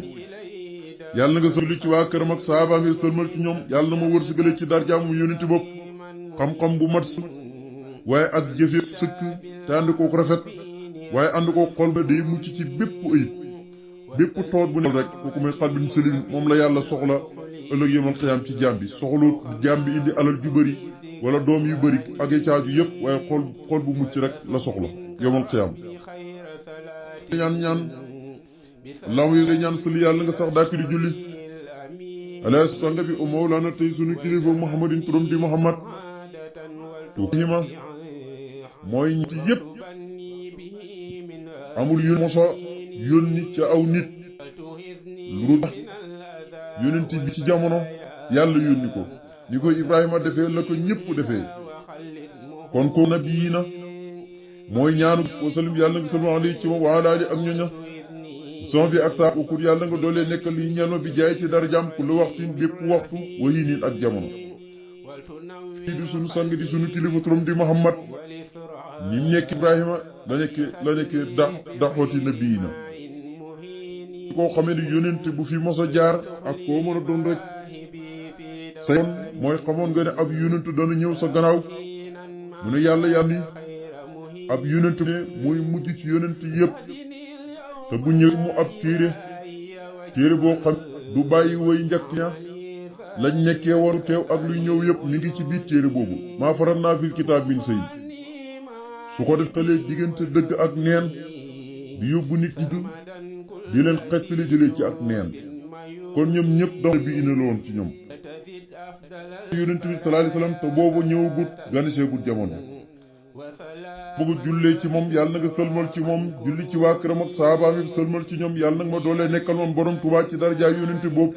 yàlla na nga sëlli ci waa këram ak saaba ngir sëlmal ci ñoom yàlla na ma wërsëgale ci darjaam mu yónni bopp xam-xam bu mat waaye ak jëfe sëkk te ànd kook rafet waaye ànd kook xol ba day mucc ci bépp ayib bépp toot bu ne rek kooku mooy xalbin sëlim moom la yàlla soxla ëllëg yemal xiyaam ci jaam bi soxlu jaam bi indi alal ju bëri wala doom yu bëri ak i caaju yëpp waaye xol bu mucc rek la soxla yemal xiyaam ñaan law yi ngay ñaan sëli yàlla nga sax dàkk di julli ala sanga bi o mawlana tey sunu kilifa muhammadin turam di muhammad tuuxima mooy ñi yëpp amul yu mosa yónni ca aw nit lu tax yónent bi ci jamono yàlla yónni ko ni ko Ibrahima defee la ko ñëpp defee kon ko nabiyiina mooy ñaanu wasalim yàlla nga sallallahu alayhi ci moom wa ala ali ak ñoña son bi ak saa ukur yàlla nga doolee nekk li ñeel ma bi jaay ci darajaam ku lu waxtin bépp waxtu wayi niin ak jamono di sunu sang di sunu kilifa turam di Muhammad ñi nekk Ibrahima la nekk daxooti nabiyiina koo xamee ni yónent bu fi mos a jaar ak koo mën a doon rek sa yoon mooy xamoon nga ne ab yónent dana ñëw sa gannaaw mu ne yàlla ni ab yónent ne muy mujj ci yónent yépp te bu ñëw mu ab téere boo xam du bàyyi way njëkk ña lañ nekkee woon teew ak luy ñëw yépp mi ngi ci biir téere boobu maa faral naa fil kitaab min sëy su ko def talee diggante dëgg ak neen di yóbbu nit ñi di leen xettali jëlee ci ak neen kon ñoom ñëpp dafa bi ina loon ci ñoom yonent bi sallallahu alayhi wasallam te boobu ñëwagut ganiseegut jamono bëgg jullee ci moom yàlla na nga sëlmal ci moom julli ci waa këram ak saabaam yi sëlmal ci ñoom yàlla nag ma doolee nekkal moom borom Tuubaa ci darajaay yonent boobu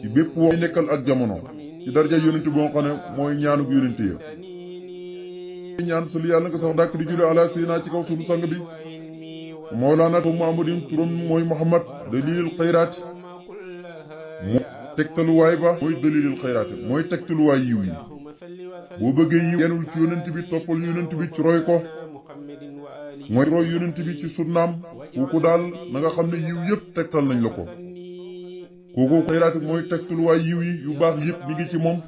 ci bépp woo nekkal ak jamono ci darajaay yonent boo xam ne mooy ñaanuk yonent ya ñaan sëli yàlla nga sax dàkk di julli ala sayyidina ci kaw sunu sang bi Mawlana Muhammadin turam mooy Muhammad dalilil xayraati mu tegtaluwaay ba mooy dalilil xayraati mooy tegtaluwaay yiw yi boo bëggee yiw yenul ci yonent bi toppal yonent bi ci roy ko mooy roy yonent bi ci sunnaam kooku daal na nga xam ne yiw yëpp tegtal nañ la ko kooku xayraati mooy tegtaluwaay yiw yi yu baax yëpp mi ngi ci moom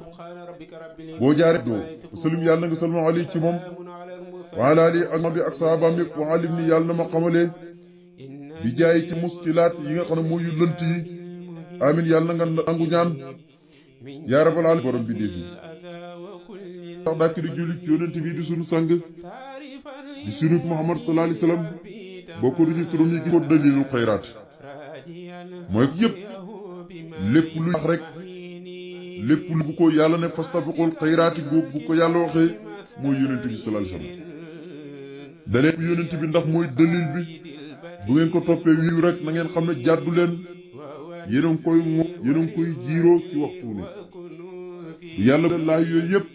boo jaaree doo salim yàlla nga salma ali ci moom waala ali ak ma bi ak saabaam yëpp wa alim ni yàlla na ma xamalee bi jaay ci muskilaat yi nga xam ne mooy yu lënt yi amin yàlla na nga nangu ñaan yaa rabbal alamin borom bi def yi sax dàkk di julli ci yonent bi di sunu sang di sunu Muhammad sallallahu alayhi wasallam bokk du ci turam yi ko dalilul xayraat mooy yëpp lépp lu wax rek lépp lu bu ko yàlla ne fastabiqul xayraati googu bu ko yàlla waxee mooy yonent bi sallallahu alayhi wasallam dalee yonent bi ndax mooy dalil bi bu ngeen ko toppee wiiw rek na ngeen xam ne jàddu leen yéen a ngi koy jiiroo ci waxtu ne yàlla laay yooyu yëpp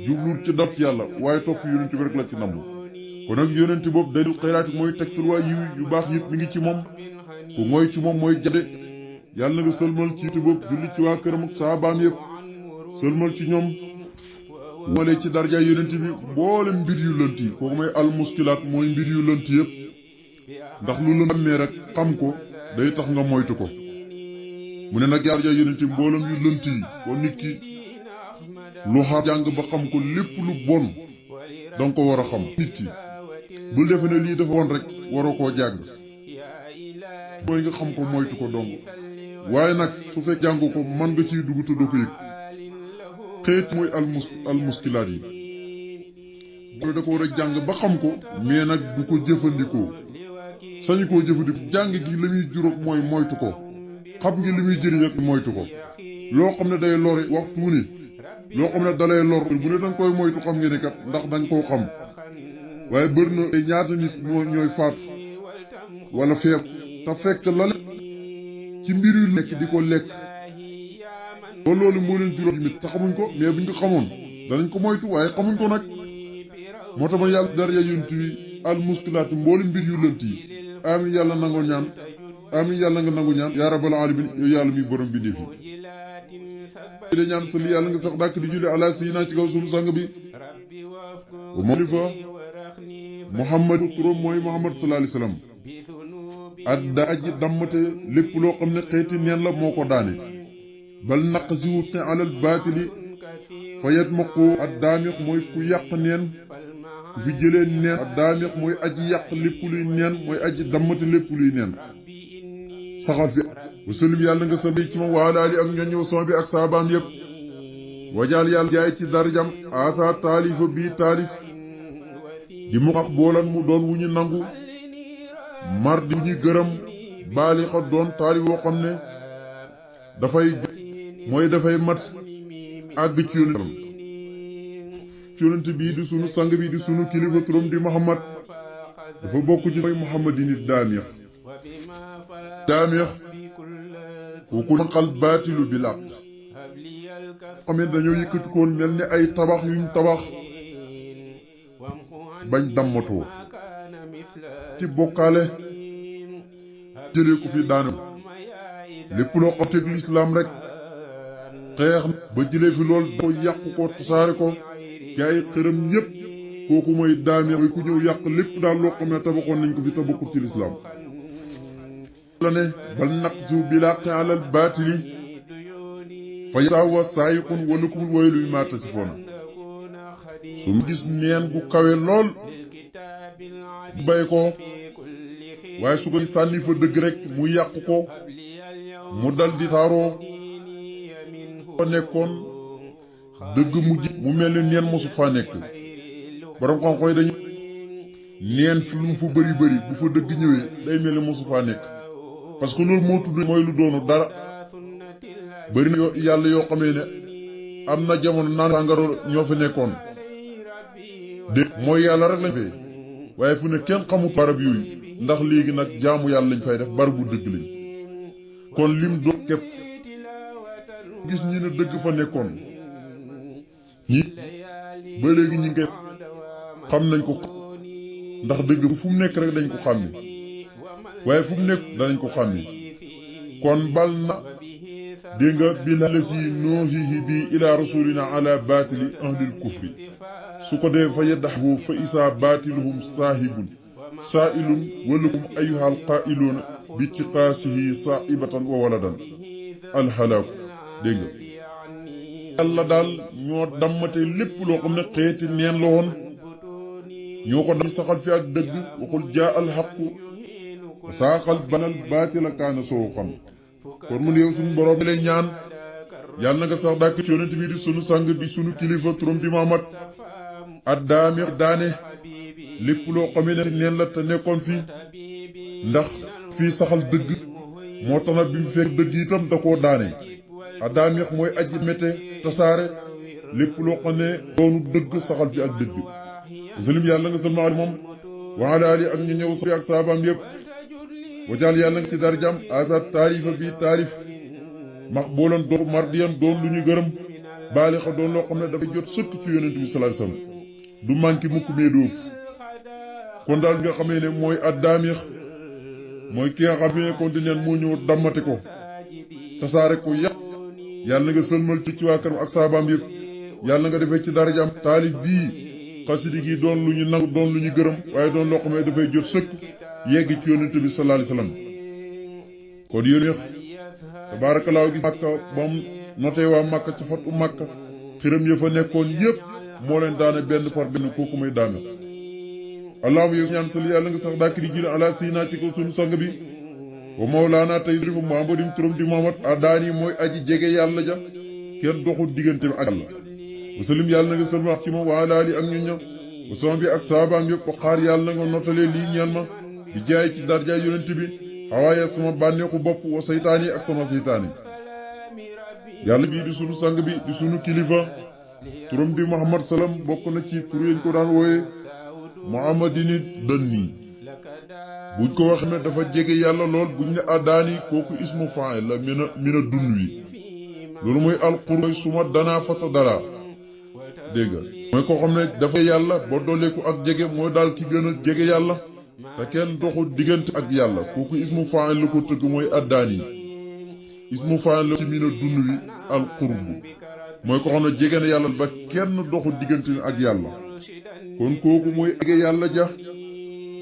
jublul ci dab yàlla waaye topp yonent bi rek la ci namm kon nag yonent boobu dalil xayraati mooy tegtal waa yiw yu baax yëpp mi ngi ci moom ku mooy ci moom mooy jade yàlla na nga sëlmal ci te boobu julli ci waa këram ak saabaam yëpp sëlmal ci ñoom wale ci darja yonent bi mboole mbir yu lënt yi kooku mooy almuskilaat mooy mbir yu lënt yëpp ndax lu lëmmee rek xam ko day tax nga moytu ko mu ne nag darja yonent bi mboolem yu lënt yi kon nit ki lu xam jàng ba xam ko lépp lu bon danga ko war a xam nit ki bul defe ne lii dafa won rek waroo koo jàng mooy nga xam ko moytu ko dong waaye nag su fekk jàng ko man nga ciy dugg te doo ko yëg xeet mooy almuskilaat yi da ko war a jàng ba xam ko mais nag du ko jëfandikoo sañu koo jëfandikoo jàng gi la muy juróom mooy moytu ko xam ngi li muy jëriñ rek moytu ko loo xam ne day lore waxtu ne loo xam ne dalay lor bu ne danga koy moytu xam ngeen ne kat ndax danga koo xam waaye bëri na ñaata nit ñooy faatu wala feeb te fekk la ci mbir yu nekk di ko lekk loolu moo leen juróom mit te xamuñ ko mais buñ ko xamoon danañ ko moytu waaye xamuñ ko nag moo tax ma yàlla daraja yonent bi al muskilaat mboolu mbir yu lënt yi amin yàlla nangoo ñaan amin yàlla nga nangu ñaan yaa rabbal alamin yow yàlla mi borom bi defi de ñaan sali yàlla nga sax dàkk di julli ala sayyidina ci kaw sunu sang bi malifa muhammad turam mooy muhammad sallallahu alayhi wasallam adda aji dammate lépp loo xam ne xeeti neen la moo ko daane bal naq si wut ne alal baatili fa yet ma ko addaamix mooy ku yàq neen ku fi jëlee neen addaamix mooy aji yàq lépp luy neen mooy aji dammate lépp luy neen saxal fi wasalim yàlla nga sa ci ma waalaali ak ñoññëw son bi ak saabaam yépp wajaal yàlla jaay ci darjam asa taalifa bii taalif di mu xax boolan mu doon wu ñu nangu mar di ñu gërëm baali xa doon taalif woo xam ne dafay mat àgg ci yonent bii di sunu sang bi di sunu kilifa turam di Muhammad dafa bokk ci mooy Muhammadin daamix kooku naqal baatilu bi làq xam ne dañoo yëkkati koon mel ni ay tabax yuñ tabax bañ dammatoo ci bokkaale jëlee ko fi daane lépp loo xam teg lislaam rek xeex ba jëlee fi lool ko yàqu ko tasaare ko ci ay xërëm ñépp kooku mooy daamix yi ku ñëw yàq lépp daal loo xam ne tabaxoon nañ ko fi tabaxut ci lislaam la ne bal naqsu bilaqi alal baatili fa yasaawa saayiqun wa lakumul waylu mimmaa tasifuuna su mu gis neen bu kawe lool bay ko waaye su ko sànni fa dëgg rek mu yàq ko mu dal di taaroo fa nekkoon dëgg mujj mu mel ni neen mosu faa nekk borom xam-xam yi dañu neen fi lu mu fa bëri bu fa dëgg ñëwee day mel ni mosu faa nekk parce que loolu moo tudd mooy lu doonu dara bëri na yàlla yoo xamee ne am na jamono naan sàngaro ñoo fi nekkoon de mooy yàlla rek lañ fay waaye fu ne kenn xamut barab yooyu ndax léegi nag jaamu yàlla lañ fay def barabu dëgg lañ kon lim doon képp gis ñi ne dëgg fa nekkoon ñi ba léegi ñi ngi koy xam nañ ko ndax dëgg fu mu nekk rek dañ ko xam ni waaye fu mu nekk danañ ko xam ni kon bal na dégg nga bil lasi noohihi bi ila rasulina ala baatili ahlil kufri su ko dee fa yeddaxbu fa isaa baatiluhum saahibun saailun walakum ayuhal qailuuna bi tiqaasihi saaibatan wa waladan alhalaaku dégg nga yàlla daal ñoo dammate lépp loo xam ne xeeti neen la woon ñoo ko dam saxal fi ak dëgg waxul jaa alxaqu saaxal banal baatila kaana sooxan kon mu ne yow suñu borom lay ñaan yàlla na nga sax dàkk ci yonent bi di sunu sang di sunu kilifa turam di Muhammad addaamix daane lépp loo xamee ne neen la te nekkoon fii ndax fii saxal dëgg moo tax nag bi mu fekk dëgg itam da koo daane addaamix mooy aji mete tasaare lépp loo xam ne doonu dëgg saxal fi ak dëgg muslim yàlla nga salma ali moom wa ala ali ak ñu ñëw ak saabaam yëpp wajaal yàlla nga ci darjam asa taarifa bi taarif max boolan doon mardiyan doon lu ñu gërëm baali xa doon loo xam ne dafay jot sëkk ci yonent bi sallallahu alayhi wasallam du manqué mukk mee dóob kon daal nga xamee ne mooy addaamix mooy ki nga xamee ne kontineen moo ñëw dammate ko tasaare ko yàq yàlla nga sëlmal ci waa këram ak saabaam yëpp yàlla nga defee ci darajam taalif bii xasidi gi doon lu ñu nangu doon lu ñu gërëm waaye doon loo xam ne dafay jot sëkk yegg ci yonent bi sallallahu alayhi wasallam kon yóneex tabaarakallaahu gis Makka bam notee waa Makka ci fatu Makka xiram ya fa nekkoon yépp moo leen daane benn par benn kooku may daane allahuma yow ñaan sali yàlla nga sax daakiri jila ala sayna ci ko sunu sang bi wa mawlaana tey rifa muhammadin turam di Muhammad a daani mooy aji jege yàlla ja kenn doxul diggante ak yàlla wasalim yàlla na nga sëlma ci moom waa laali ak ñu ñëw wasama bi ak saabaam yëpp ko xaar yàlla nga notalee lii ñeel ma di jaay ci darjaay yonent bi xawaaye sama bànneexu bopp wa seytaan yi ak sama seytaan yi yàlla bii di sunu sang bi di sunu kilifa turam di Muhammad salam bokk na ci tur yañ ko daan wooye Muhammadini dënni buñ ko wax ne dafa jege yàlla lool buñ ne addaani kooku ismu fa'il la mina dun wi loolu mooy alqurb mooy suma danaa fata dara dégg nga mooy koo xam ne dafa yàlla ba dooleeku ak jege mooy daal ki gën a jege yàlla te kenn doxu diggante ak yàlla kooku ismu fa'il la ko tëgg mooy addaani ismu fa'il la ci miina dund wi alqurb mooy ko xam ne jege na yàlla ba kenn doxu diggante ak yàlla kon kooku mooy jege yàlla ja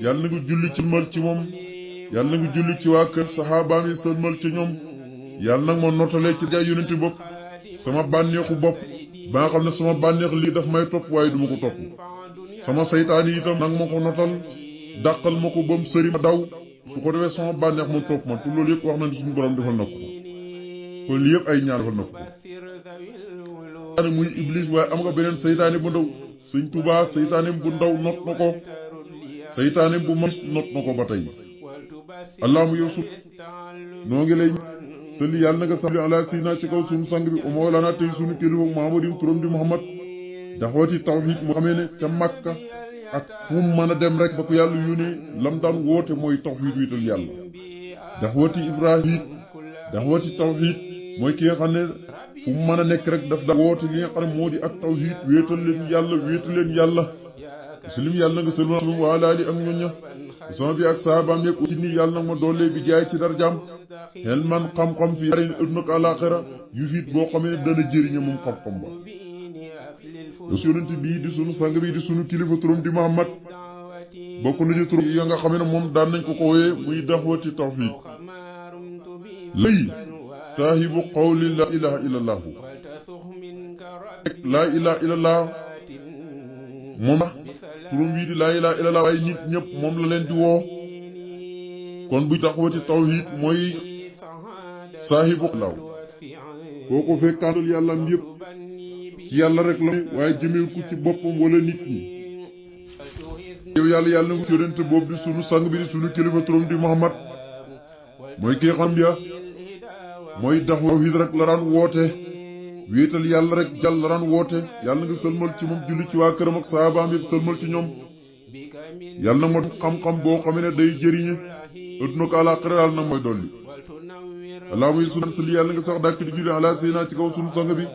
yàlla na nga julli ci mal ci moom yàlla na nga julli ci waa kër saxaabaam yi sëlmal ci ñoom yàlla nag ma notalee ci jaay yonenti bopp sama bànneexu bopp ba nga xam ne sama bànneex lii daf may topp waaye duma ko topp sama saytaan yi itam nag ma ko notal dàqal ma ko ba mu sëri ma daw su ko defee sama bànneex moom topp ma te loolu yëpp wax na ne suñu borom defal na ko kon lii yëpp ay ñaan defal na ko saytaane muy iblis waaye am nga beneen saytaane bu ndaw Sëñ Tuubaa saytaane bu ndaw not na ko saytaane bu mas not na ko ba tey allahumma yow sut noo ngi lay sëli yàlla na nga salli ala sayyidina ci kaw sunu sang bi o mawlana tey sunu kilifa Muhammadin turam di Muhammad daxwati tawhid mu xamee ne ca Makka ak fu mu mën a dem rek ba ko yàlla yónnee lam daan woote mooy tawhid wiital yàlla daxwati Ibrahim daxwati tawhid mooy ki nga xam ne fu mu mën a nekk rek daf daan woote li nga xam ne moo di ak tawhid wéetal leen yàlla muslim yàlla na nga sëlmal wa ala ali ak ñoña sama bi ak saabaam yeeg aussi nii yàlla nag ma doole bi jaay ci darjaam xel man xam-xam fi yarin adduna ak àllaaxira yu fiit boo xamee ne dana jëriñe moom xam-xam ba su yonent bii di sunu sang bi di sunu kilifa turam di Muhammad bokk na ci turam ya nga xam ne moom daan nañ ko ko wooyee muy daxwati tawhid lay saahibu qawli la ilaha illallah laa ilaha illallah moom turam bii di laa ilaha illallah waaye nit ñëpp moom la leen di woo kon buy taxawati tawhid mooy saahibu law kooku fekkaatal yàllam yëpp ci yàlla rek la waaye jëmee ko ci boppam wala nit ñi yow yàlla na nga yonent boobu di sunu sang bi di sunu kilifa turam di Muhammad mooy kii xam ya mooy tawhid rek la daan woote wéetal yàlla rek jàll la daan woote yàlla nga sëlmal ci moom julli ci waa këram ak saabaam yëpp sëlmal ci ñoom yàlla na ma xam-xam boo xam ne day jëriñe adduna ko àllaaxira yàlla nag mooy dolli allahumma yi sunu sali yàlla nga sax dàkk di julli ala sayyidina ci kaw sunu sang bi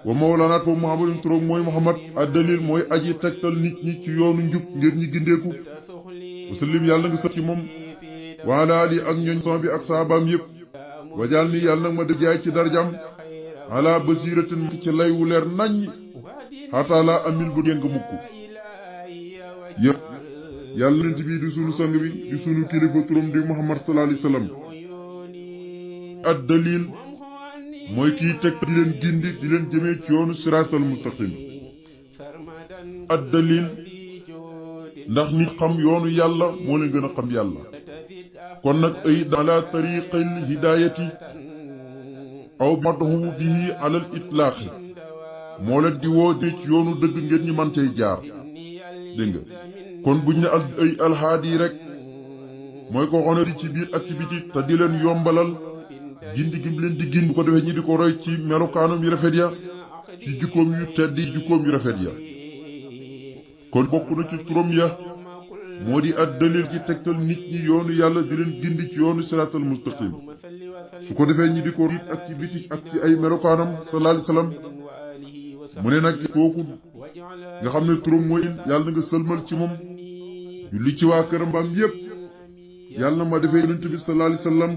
wa mawlana foofu Muhammadun turam mooy Muhammad ad-dalil mooy aji tegtal nit ñi ci yoonu njub ngir ñi gindeeku wasallim yàlla nga sax ci moom wa ala ali ak ñooñ sama bi ak saabaam yëpp wajaal ni yàlla nag ma def jaay ci darjam ala basiratin ci lay wu leer naññ xataa laa amil bu déng mukk yëpp yàlla nent bii di sunu sang bi di sunu kilifa turam di Muhammad sallallahu alayhi wasallam ad dalil mooy kiy teg di leen gindi di leen jëmee ci yoonu siraatal mustaqim ad dalil ndax nit xam yoonu yàlla moo leen gën a xam yàlla kon nag ay ala tariqil hidayati aw madhu bihi alal itlaaqi moo leen di woo ci yoonu dëgg ngeen ñi man cay jaar dégg nga kon buñ ne ay alhaadi rek mooy ko xone ci biir ak ci biti te di leen yombalal gindi gi leen di gindi bu ko defee ñi di ko roy ci melokaanam yu rafet ya ci jukkoom yu tedd yi jukkoom yu rafet ya kon bokk na ci turam ya moo di ad dalil ci tegtal nit ñi yoonu yàlla di leen gindi ci yoonu siraatal mustaqim su ko defee ñi di ko riit ak ci biti ak ci ay melokaanam sallallahu alayhi wasallam mu ne nag kooku nga xam ne turam mooy yàlla na nga sëlmal ci moom julli ci waa këram baam yépp yàlla na ma defee yonent bi sallallahu alayhi wasallam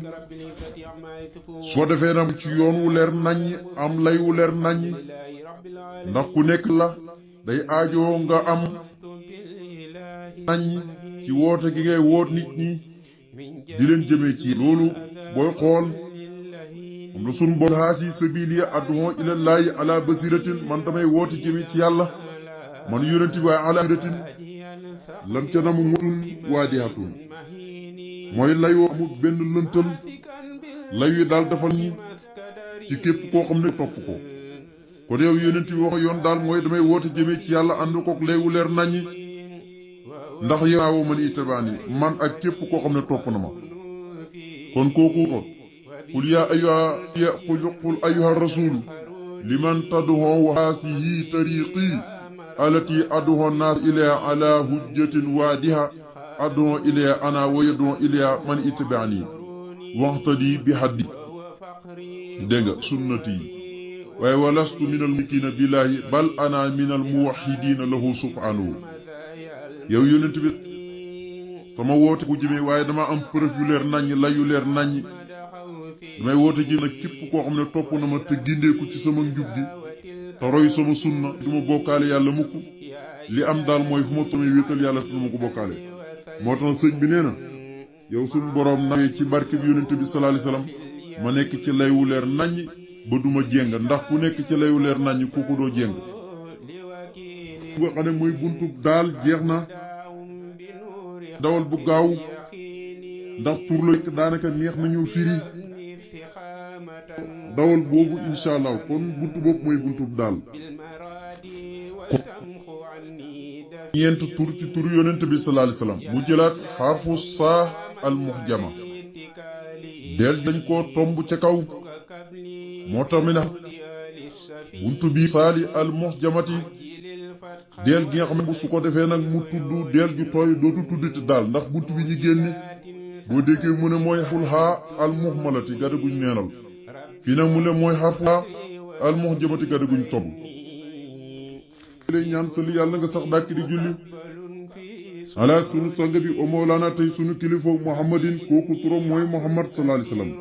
soo defee nag ci yoon wu leer naññ am lay wu leer naññ ndax ku nekk la day aajoo nga am naññ ci woote gi ngay woot nit ñi di leen jëmee ci loolu booy xool moom la sun bon haasi sabiliya ad'u ilallahi ala basiratin man damay woote jëmee ci yàlla man yonent bi waaye ala basiratin lam ca namu mutun waadihatun mooy layoo amul benn lëntal lay wi daal defal ñi ci képp koo xam ne topp ko kon yow yonent bi wax yoon daal mooy damay woote jëmee ci yàlla ànd kook léegu leer naññi ndax yéenaa man itabaani man ak képp koo xam ne topp na ma kon kooku qul yaa ayyuha rasulu liman tad'u wa haasihi tariqi alati ad'u an-nas ilayha ala hujjatin waadiha ad'u ilayha ana wa yad'u ilayha man itabaani waqtadi bi haddi dégg nga sunnati waaye walastu minal mushrikiina billaahi bal ana minal muwahhidiina lahu subhaanahu yow yonent bi sama woote bu jëmee waaye dama am preuve yu leer naññ lay yu leer naññ damay woote ji nag képp koo xam ne topp na ma te gindeeku ci sama njub gi te roy sama sunna du ma bokkaale yàlla mukk li am daal mooy fu ma tomee wéetal yàlla te du ma ko bokkaale moo tax sëñ bi nee na yow suñu boroom nag ci barke bi yonent bi sallallahu alayhi wasallam ma nekk ci lay wu leer naññ ba duma jéng ndax ku nekk ci lay wu leer naññ kooku doo jéng fu nga xam ne mooy buntu daal jeex na dawal bu gaaw ndax tur la daanaka neex nañu firi dawal boobu insha allah kon buntu boobu mooy buntu daal ñeent tur ci tur yonent bi sallallahu alayhi wasallam mu jëlaat xarfu saa al muhjama del dañ koo tomb ca kaw moo tax mi na buntu bi saali al muhjamati del gi nga xam ne su ko defee nag mu tudd del ju tooy dootu tudditi daal ndax buntu bi ñu génne boo déggee mu ne mooy xarful haa al muhmalati gade guñ neenal fii nag mu ne mooy xarfu haa al muhjamati gade guñ tobb lay ñaan sali yàlla nga sax dàkk di julli ala sunu sang bi o mawlaana tey sunu kilifa muhammadin kooku turam mooy muhammad sallallahu alayhi wasallam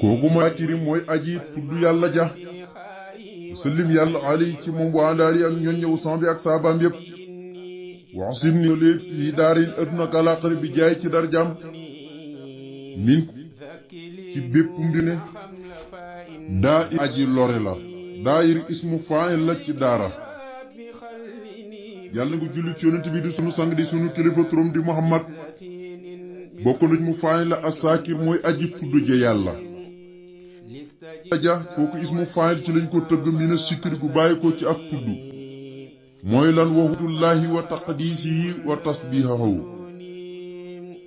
kooku mooy akiri mooy aji tudd yàlla ja sallim yàlla ali ci moom wa alaali ak ñoññewu sang bi ak saabaam yépp waxsim ni léeg yi daarin adduna ak àllaaxira bi jaay ci darjaam min ci bépp mbir ne daa ir aji lore la daa ir ismu fa'il la ci daara yàlla nga julli ci yonent bi di sunu sang di sunu kilifa turam di muhammad bokk na mu fa'il la as-saakir mooy aji tudd ja yàlla ja kooku ismu fa'il ci lañ ko tëgg mina sikri gu bàyyi ko ci ak tudd mooy lan wahudullahi wa taqdisihi wa tasbihahu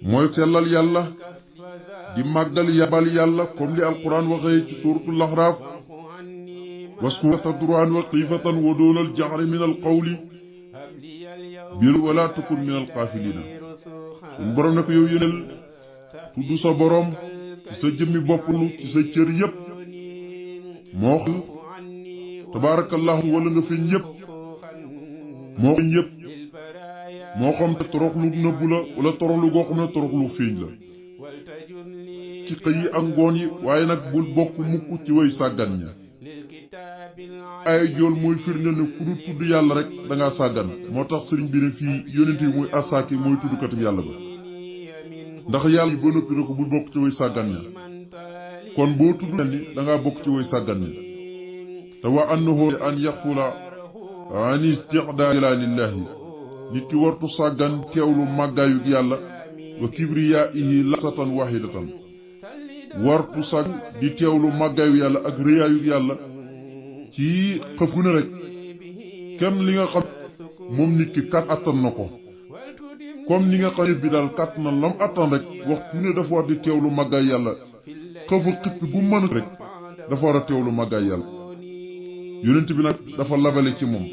mooy sellal yàlla di màggal yabal yàlla comme li alquran waxee ci suratul ahraaf waskur tadruan wa xiifatan wa doonal jahri min alqawli bil wala takun min alqaafilina suñ borom ne ko yow yéneel tudd sa borom ci sa jëmmi bopp lu ci sa cër yépp moo xam tabaarakallahu wala nga feeñ yépp moo feeñ yépp moo xam te toroxlu nëbbu la wala toroxlu goo xam ne toroxlu feeñ la ci xëy yi ak ngoon yi waaye nag bul bokk mukk ci way sàggan ña ay jool mooy firndeel ne ku du tudd yàlla rek dangaa sàggan moo tax sëriñ bi ne fii yonent yi mooy assaaki mooy tuddkatam yàlla ba ndax yàlla yi ba noppi ne ko bul bokk ci way sàggan ña kon boo tudd ni dangaa bokk ci way sàggan ña te wa annahu an yaxfula an istiqdaa jalaalillahi nit ki wartu sàggan teewlu màggaayug yàlla wa kibriyaa'ihi lasatan wahidatan wartu sàgg di teewlu màggaayu yàlla ak rëyaayug yàlla ci xëf gu ne rek kem li nga xam moom nit ki kat attan na ko comme li nga xam bi daal kat na lam attan rek waxtu ne dafa war di teewlu màggaay yàlla xëfu xippi gu mën rek dafa war a teewlu màggaay yàlla yonent bi nag dafa labale ci moom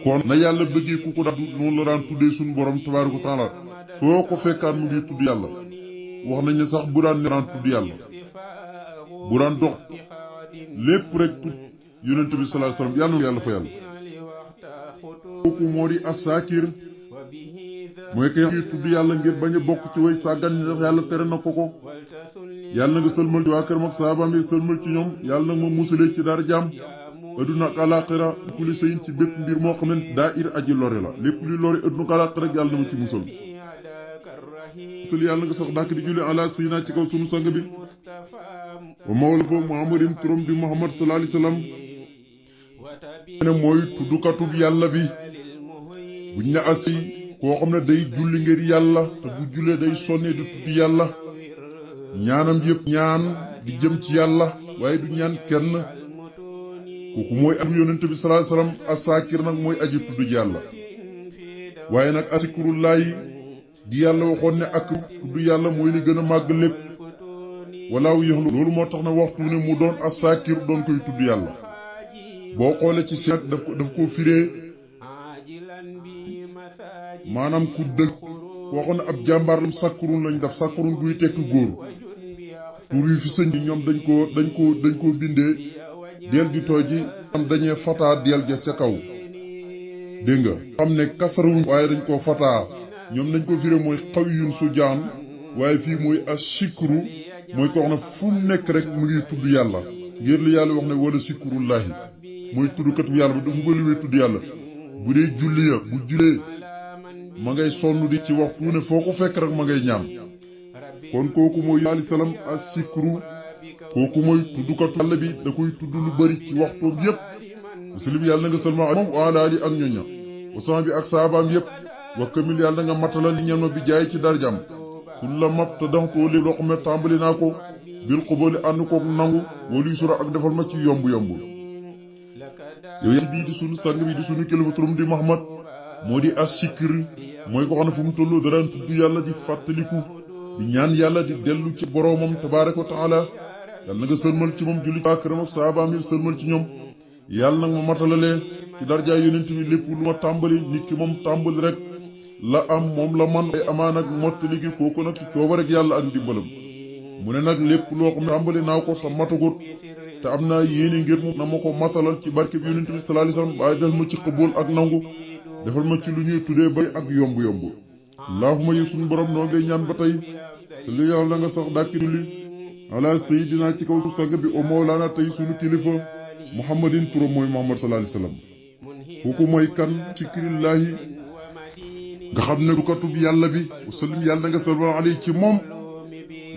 kon na yàlla bëggee ku ko daan noonu la daan tuddee suñu borom tabaaraka wa taala foo ko fekkaan mu ngi tudd yàlla wax nañ ne sax bu daan tudd yàlla bu daan dox lépp rek tudd yonent bi sallallahu alayhi wasallam yàlla na yàlla fa yàlla kooku moo di as-saakir mooy ki tudd yàlla ngir bañ a bokk ci way sàggan ñi ndax yàlla tere na ko yàlla na nga sëlmal ci waa këram ak saabaam yi sëlmal ci ñoom yàlla nag ma musalee ci dara jaam adduna ak àllaaxira kulli sayin ci bépp mbir moo xam ne daa ir aji lore la lépp luy lore adduna ak àllaaxira rek yàlla na ma ci musal yàlla nga sax dàkk di julli ala sayyidina ci kaw sunu sang bi wa mawla foofu muhammadin turam di muhammad sallallahu alayhi wasallam ne mooy tuddukatub yàlla bi buñ ne asi koo xam ne day julli ngir yàlla te bu jullee day sonne di tudd yàlla ñaanam yëpp ñaan di jëm ci yàlla waaye du ñaan kenn kooku mooy ak yonent bi sallallahu alayhi wasallam as-saakir nag mooy aji tudd yàlla waaye nag asikurullahi di yàlla waxoon ne ak tudd yàlla mooy li gën a màgg lépp walaaw yëxlu loolu moo tax na waxtu ne mu doon as-saakir doon koy tudd yàlla boo xoolee ci seet daf koo firee maanaam ku dëgg koo xam ne ab jàmbaar lam sakkurun lañ def sakkurun buy tekk góor tur yi fi sëñ bi ñoom dañ koo bindee del gi tooy ji am dañee fataa del ja ca kaw dégg nga xam ne kasaruñ waaye dañ koo fataa ñoom dañ ko firé mooy xawiyun su jaan waaye fii mooy ashikru mooy ko wax ne fu nekk rek mu ngi tudd yàlla ngir li yàlla wax ne wala sikrullahi mooy tuddkatu yàlla ba dafa bëri tudd yàlla bu dee julli ya bu jullee ma ngay sonn di ci waxtu ne foo ko fekk rek ma ngay ñaan kon kooku mooy alayhi salaam as-sikru kooku mooy tuddkatu yàlla bi da koy tudd lu bëri ci waxtoom yépp muslim yàlla na nga sëlma moom waala ali ak ñoña wasama bi ak saabaam yépp wa kamil yàlla na nga matalal li ñen ma bi jaay ci darjam kun la mab te daxtoo léegi loo xam ne tàmbali naa ko bil xubali ànd kook nangu waluy sura ak defal ma ci yomb-yomb yow yàlla bii di sunu sang bi di sunu kilifa turam di Muhammad moo di as-sikr mooy ko xam ne fu mu tollu dara tudd yàlla di fàttaliku di ñaan yàlla di dellu ci boroomam tabaaraka wa taala yàlla na nga sëlmal ci moom julli këram ak saabaam yi sëlmal ci ñoom yàlla nag ma matalalee ci darja yonent bi lépp lu ma tàmbali nit ki moom tàmbali rek la am moom la man ay amaan ak mottali gi kooku nag ci cooba rek yàlla ak ndimbalam mu ne nag lépp loo xam ne tàmbali naa ko te matagut te am naa yéene ngir mu na ma ko matalal ci barke bi yonent bi sallallahu alayhi wasallam waaye defal ma ci xëbool ak nangu defal ma ci lu ñuy tuddee bay ak yomb-yomb allahumma yi suñu borom noo ngay ñaan ba tey te lu yàlla nga sax dàkki julli ala sayidina ci kaw sang bi o mawlaana tey suñu kilifa muhammadin turam mooy muhammad sallallahu alayhi wasallam kooku mooy kan sikrillahi nga xam ne du katub yàlla bi wasallim yàlla nga sallallahu alayhi ci moom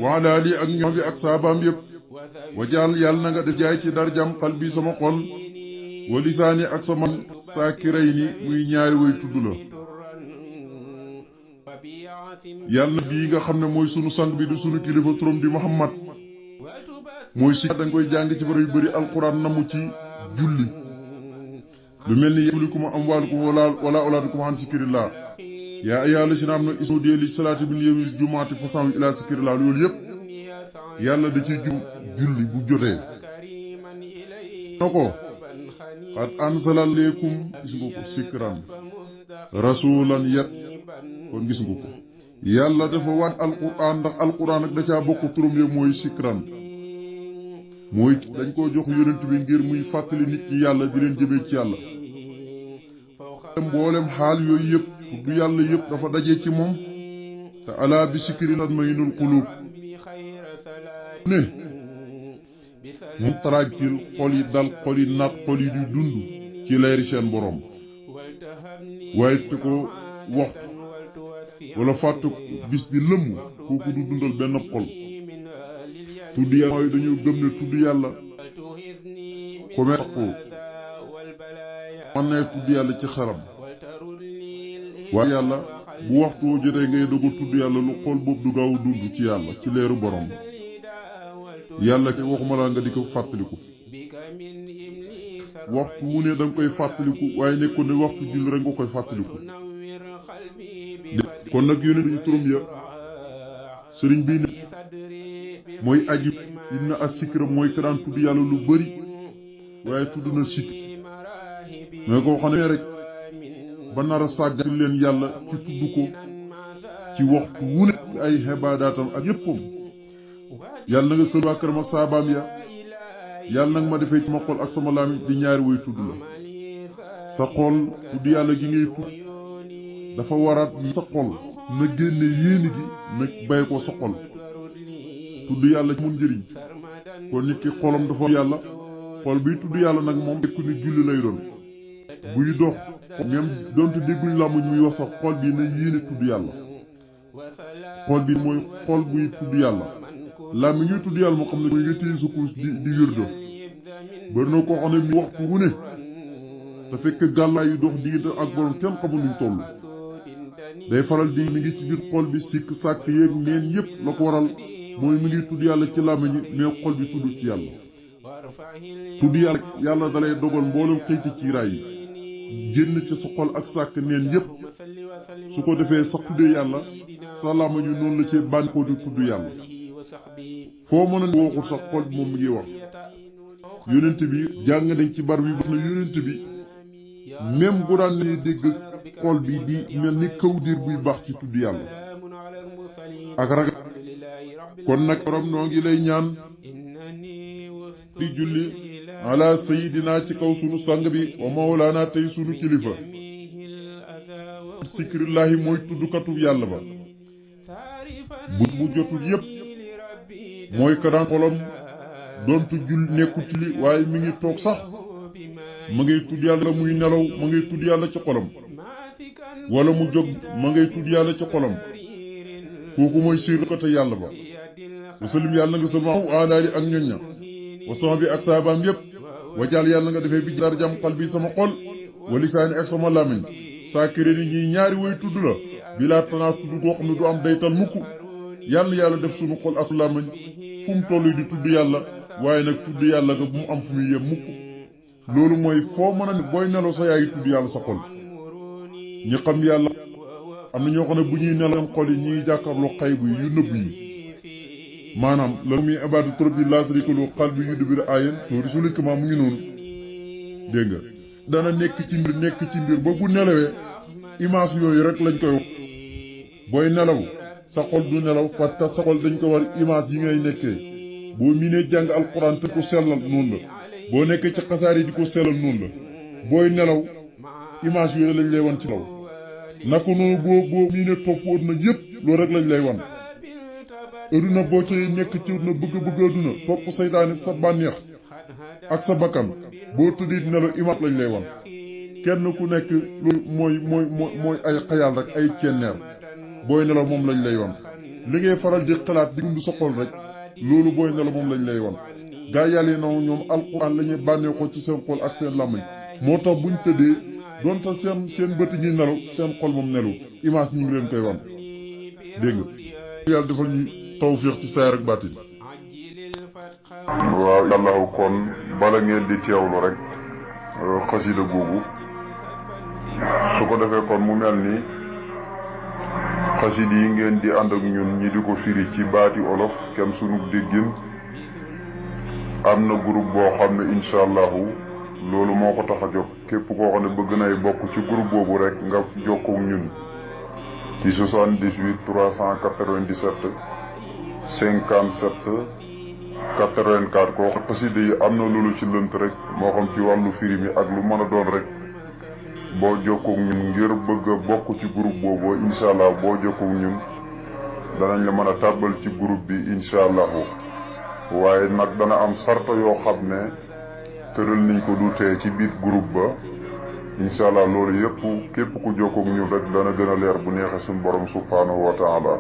wa ala ali ak ñoom bi ak saabaam yépp wajaal yàlla na nga def jaay ci darjam xal bi sama xol wa lisaani ak sama saakiray ni muy ñaari way tudd la yàlla bii nga xam ne mooy sunu sang bi di sunu kilifa turam di Muhammad mooy si dañ koy jàng ci bari yu bëri alquran namu ci julli lu mel ni ya'kulukum amwaalukum wala awlaadukum an zikrillah yaa ayyuhal lazina aamanu izaa nuudiya lis-salaati min yawmil jumu'ati fas'aw ilaa zikrillah loolu yëpp yàlla da ciy julli bu jotee na ko qad anzala alaykum gis nga ko zikran rasulan yat kon gis nga ko yàlla dafa waat alquran ndax alquran nag da caa bokk turam ya mooy zikran mooy dañ koo jox yonent bi ngir muy fàttali nit ñi yàlla di leen jëmee ci yàlla mboolem xaal yooyu yëpp tudd yàlla yëpp dafa daje ci moom te alaa bi sikri tatma'innul quluub ne moom taraajtil xol yi dal xol yi naat xol yi di dund ci leeri seen borom waaye te ko waxtu wala fàtte bis bi lëmm kooku du dundal benn xol tudd yàlla mooy dañu gëm ne tudd yàlla commet ko mën na tudd yàlla ci xaram waaye yàlla bu waxtu woo jotee ngay doog a tudd yàlla lu xol boobu du gaaw dund ci yàlla ci leeru borom yàlla ke waxuma laa nga di ko fàttaliku waxtu wu ne da nga koy fàttaliku waaye nekkoon ne waxtu julli rek nga koy fàttaliku kon nag yónent yi turam ya sëriñ bi ne mooy aji inna as-sikra mooy ka daan tudd yàlla lu bëri waaye tudd na sikr mais koo xam ne rek ba nar a sàggal leen yàlla ci tudd ko ci waxtu wu ne ci ay xibaadaatam ak yéppam yàlla na nga sël waa këram ak saabaam ya yàlla nag ma defee ci ma xol ak sama laamiñ di ñaari way tudd la sa xol tudd yàlla gi ngay tudd dafa waraat sa xol na génne yéeni gi na bay ko sa xol tudd yàlla ci mun njëriñ kon nit ki xolam dafa yàlla xol biy tudd yàlla nag moom nekku ni julli lay doon buy dox même donte dégguñ làmmuñ muy wax sax xol bi na yéene tudd yàlla xol bi mooy xol buy tudd yàlla làmmiñ ñuy tudd yàlla moo xam ne mooy nga téye sa kurus di wirdo bari na koo xam ne mi waxtu wu ne te fekk gàllaay yu dox diggante ak borom kenn xamul nuñ toll day faral di mi ngi ci biir xol bi sikk sàkk yeeg neen yépp la ko waral mooy mi ngi tudd yàlla ci làmmiñ mais xol bi tudd ci yàlla tudd yàlla dalay dogal mboolem xëyti ci raay yi génn ci sa xol ak sàkk neen yépp su ko defee sax tuddee yàlla sa làmmiñ noonu la ci bànn ko di tudd yàlla foo mën a waxul sax xol bi moom mi ngi wax yonent bi jàng nañ ci bar bi wax na yonent bi même bu daan ne dégg xol bi di mel ni kaw diir buy baax ci tudd yàlla ak ragal kon nag borom noo ngi lay ñaan di julli ala sayidina ci kaw sunu sang bi wa mawlaana tey sunu kilifa sikrillahi mooy tuddukatu yàlla ba bu jotul yépp mooy ka daan xolam doontu jul nekku julli waaye mi ngi toog sax ma ngay tudd yàlla muy nelaw ma ngay tudd yàlla ci xolam wala mu jóg ma ngay tudd yàlla ci xolam kooku mooy sirkata yàlla ba wasalim yàlla nga sama alaali ak ñoñña wa sama bi ak saabaam yépp wajaal yàlla nga defee bi jar jam xal bi sama xol wa lisaani ak sama làmmiñ saakire ni ñi ñaari way tudd la bilaa tanaa tudd goo xam ne du am daytal mukk yàlla yàlla def sunu xol ak làmmiñ fu mu toll di tudd yàlla waaye nag tudd yàlla nga bu mu am fu muy yem mukk loolu mooy foo mën a ne booy nelaw sa yaay tudd yàlla sa xol ñi xam yàlla am na ñoo xam ne bu ñuy nelaw xol yi ñi ngi jàkkaarloo xaybu yi yu nëbb yi maanaam la muy ibaadatu rabbi laa sharika lahu qalbi yudbir ayen toori sulikament mu ngi noonu dégg nga dana nekk ci mbir ba bu nelawee image yooyu rek lañ koy wax booy nelaw sa xol du nelaw parce que sa xol dañ ko war image yi ngay nekkee boo miinee jàng alquran te ko sellal noonu la boo nekkee ci xasaar yi di ko sellal noonu la booy nelaw image yooyu lañ lay wan ci law naka noonu boo miinee topp adduna yépp loolu rek lañ lay wan adduna boo ci nekk ci adduna bëgg adduna topp saytaane sa bànneex ak sa bakkan boo tëddee nelaw image lañ lay wan kenn ku nekk loolu mooy ay xayaal rek ay cenneer booy nelaw moom lañ lay wan li ngay faral di xalaat di dund sa xol rek loolu booy nelaw moom lañ lay wan gaa yàlla yi naw ñoom alquran la ñuy bànneexoo ci seen xol ak seen làmmiñ moo tax buñ tëddee donte seen bëti ñuy nelaw seen xol moom nelu image ñu ngi leen koy wan dégg nga yàlla defal ñu tawfiix ci saay rek baatin waaw yàllahu kon bala ngeen di teewlu rek xasida googu su ko defee kon mu mel ni xasida yi ngeen di ànd ak ñun ñi di ko firi ci baati olof kem sunu déggin am na groupe boo xam ne incha allahu loolu moo ko tax a jóg képp koo xam ne bëgg nay bokk ci groupe boobu rek nga jokkoo ñun ci 78 397 57 84 koo xam xasida yi am na loolu ci lënt rek moo xam ci wàllu firi mi ak lu mën a doon rek boo jokkoo ñun ngir bëgg a bokk ci groupe boobu incha allah boo jokkoo ñun danañ la mën a tàbbal ci groupe bi incha allahu waaye nag dana am sarta yoo xam ne tëral nañ ko du tee ci biir groupe ba incha allah loolu yëpp képp ku jokkoo ñun rek dana gën a leer bu neexee suñu borom subhanahu wa taala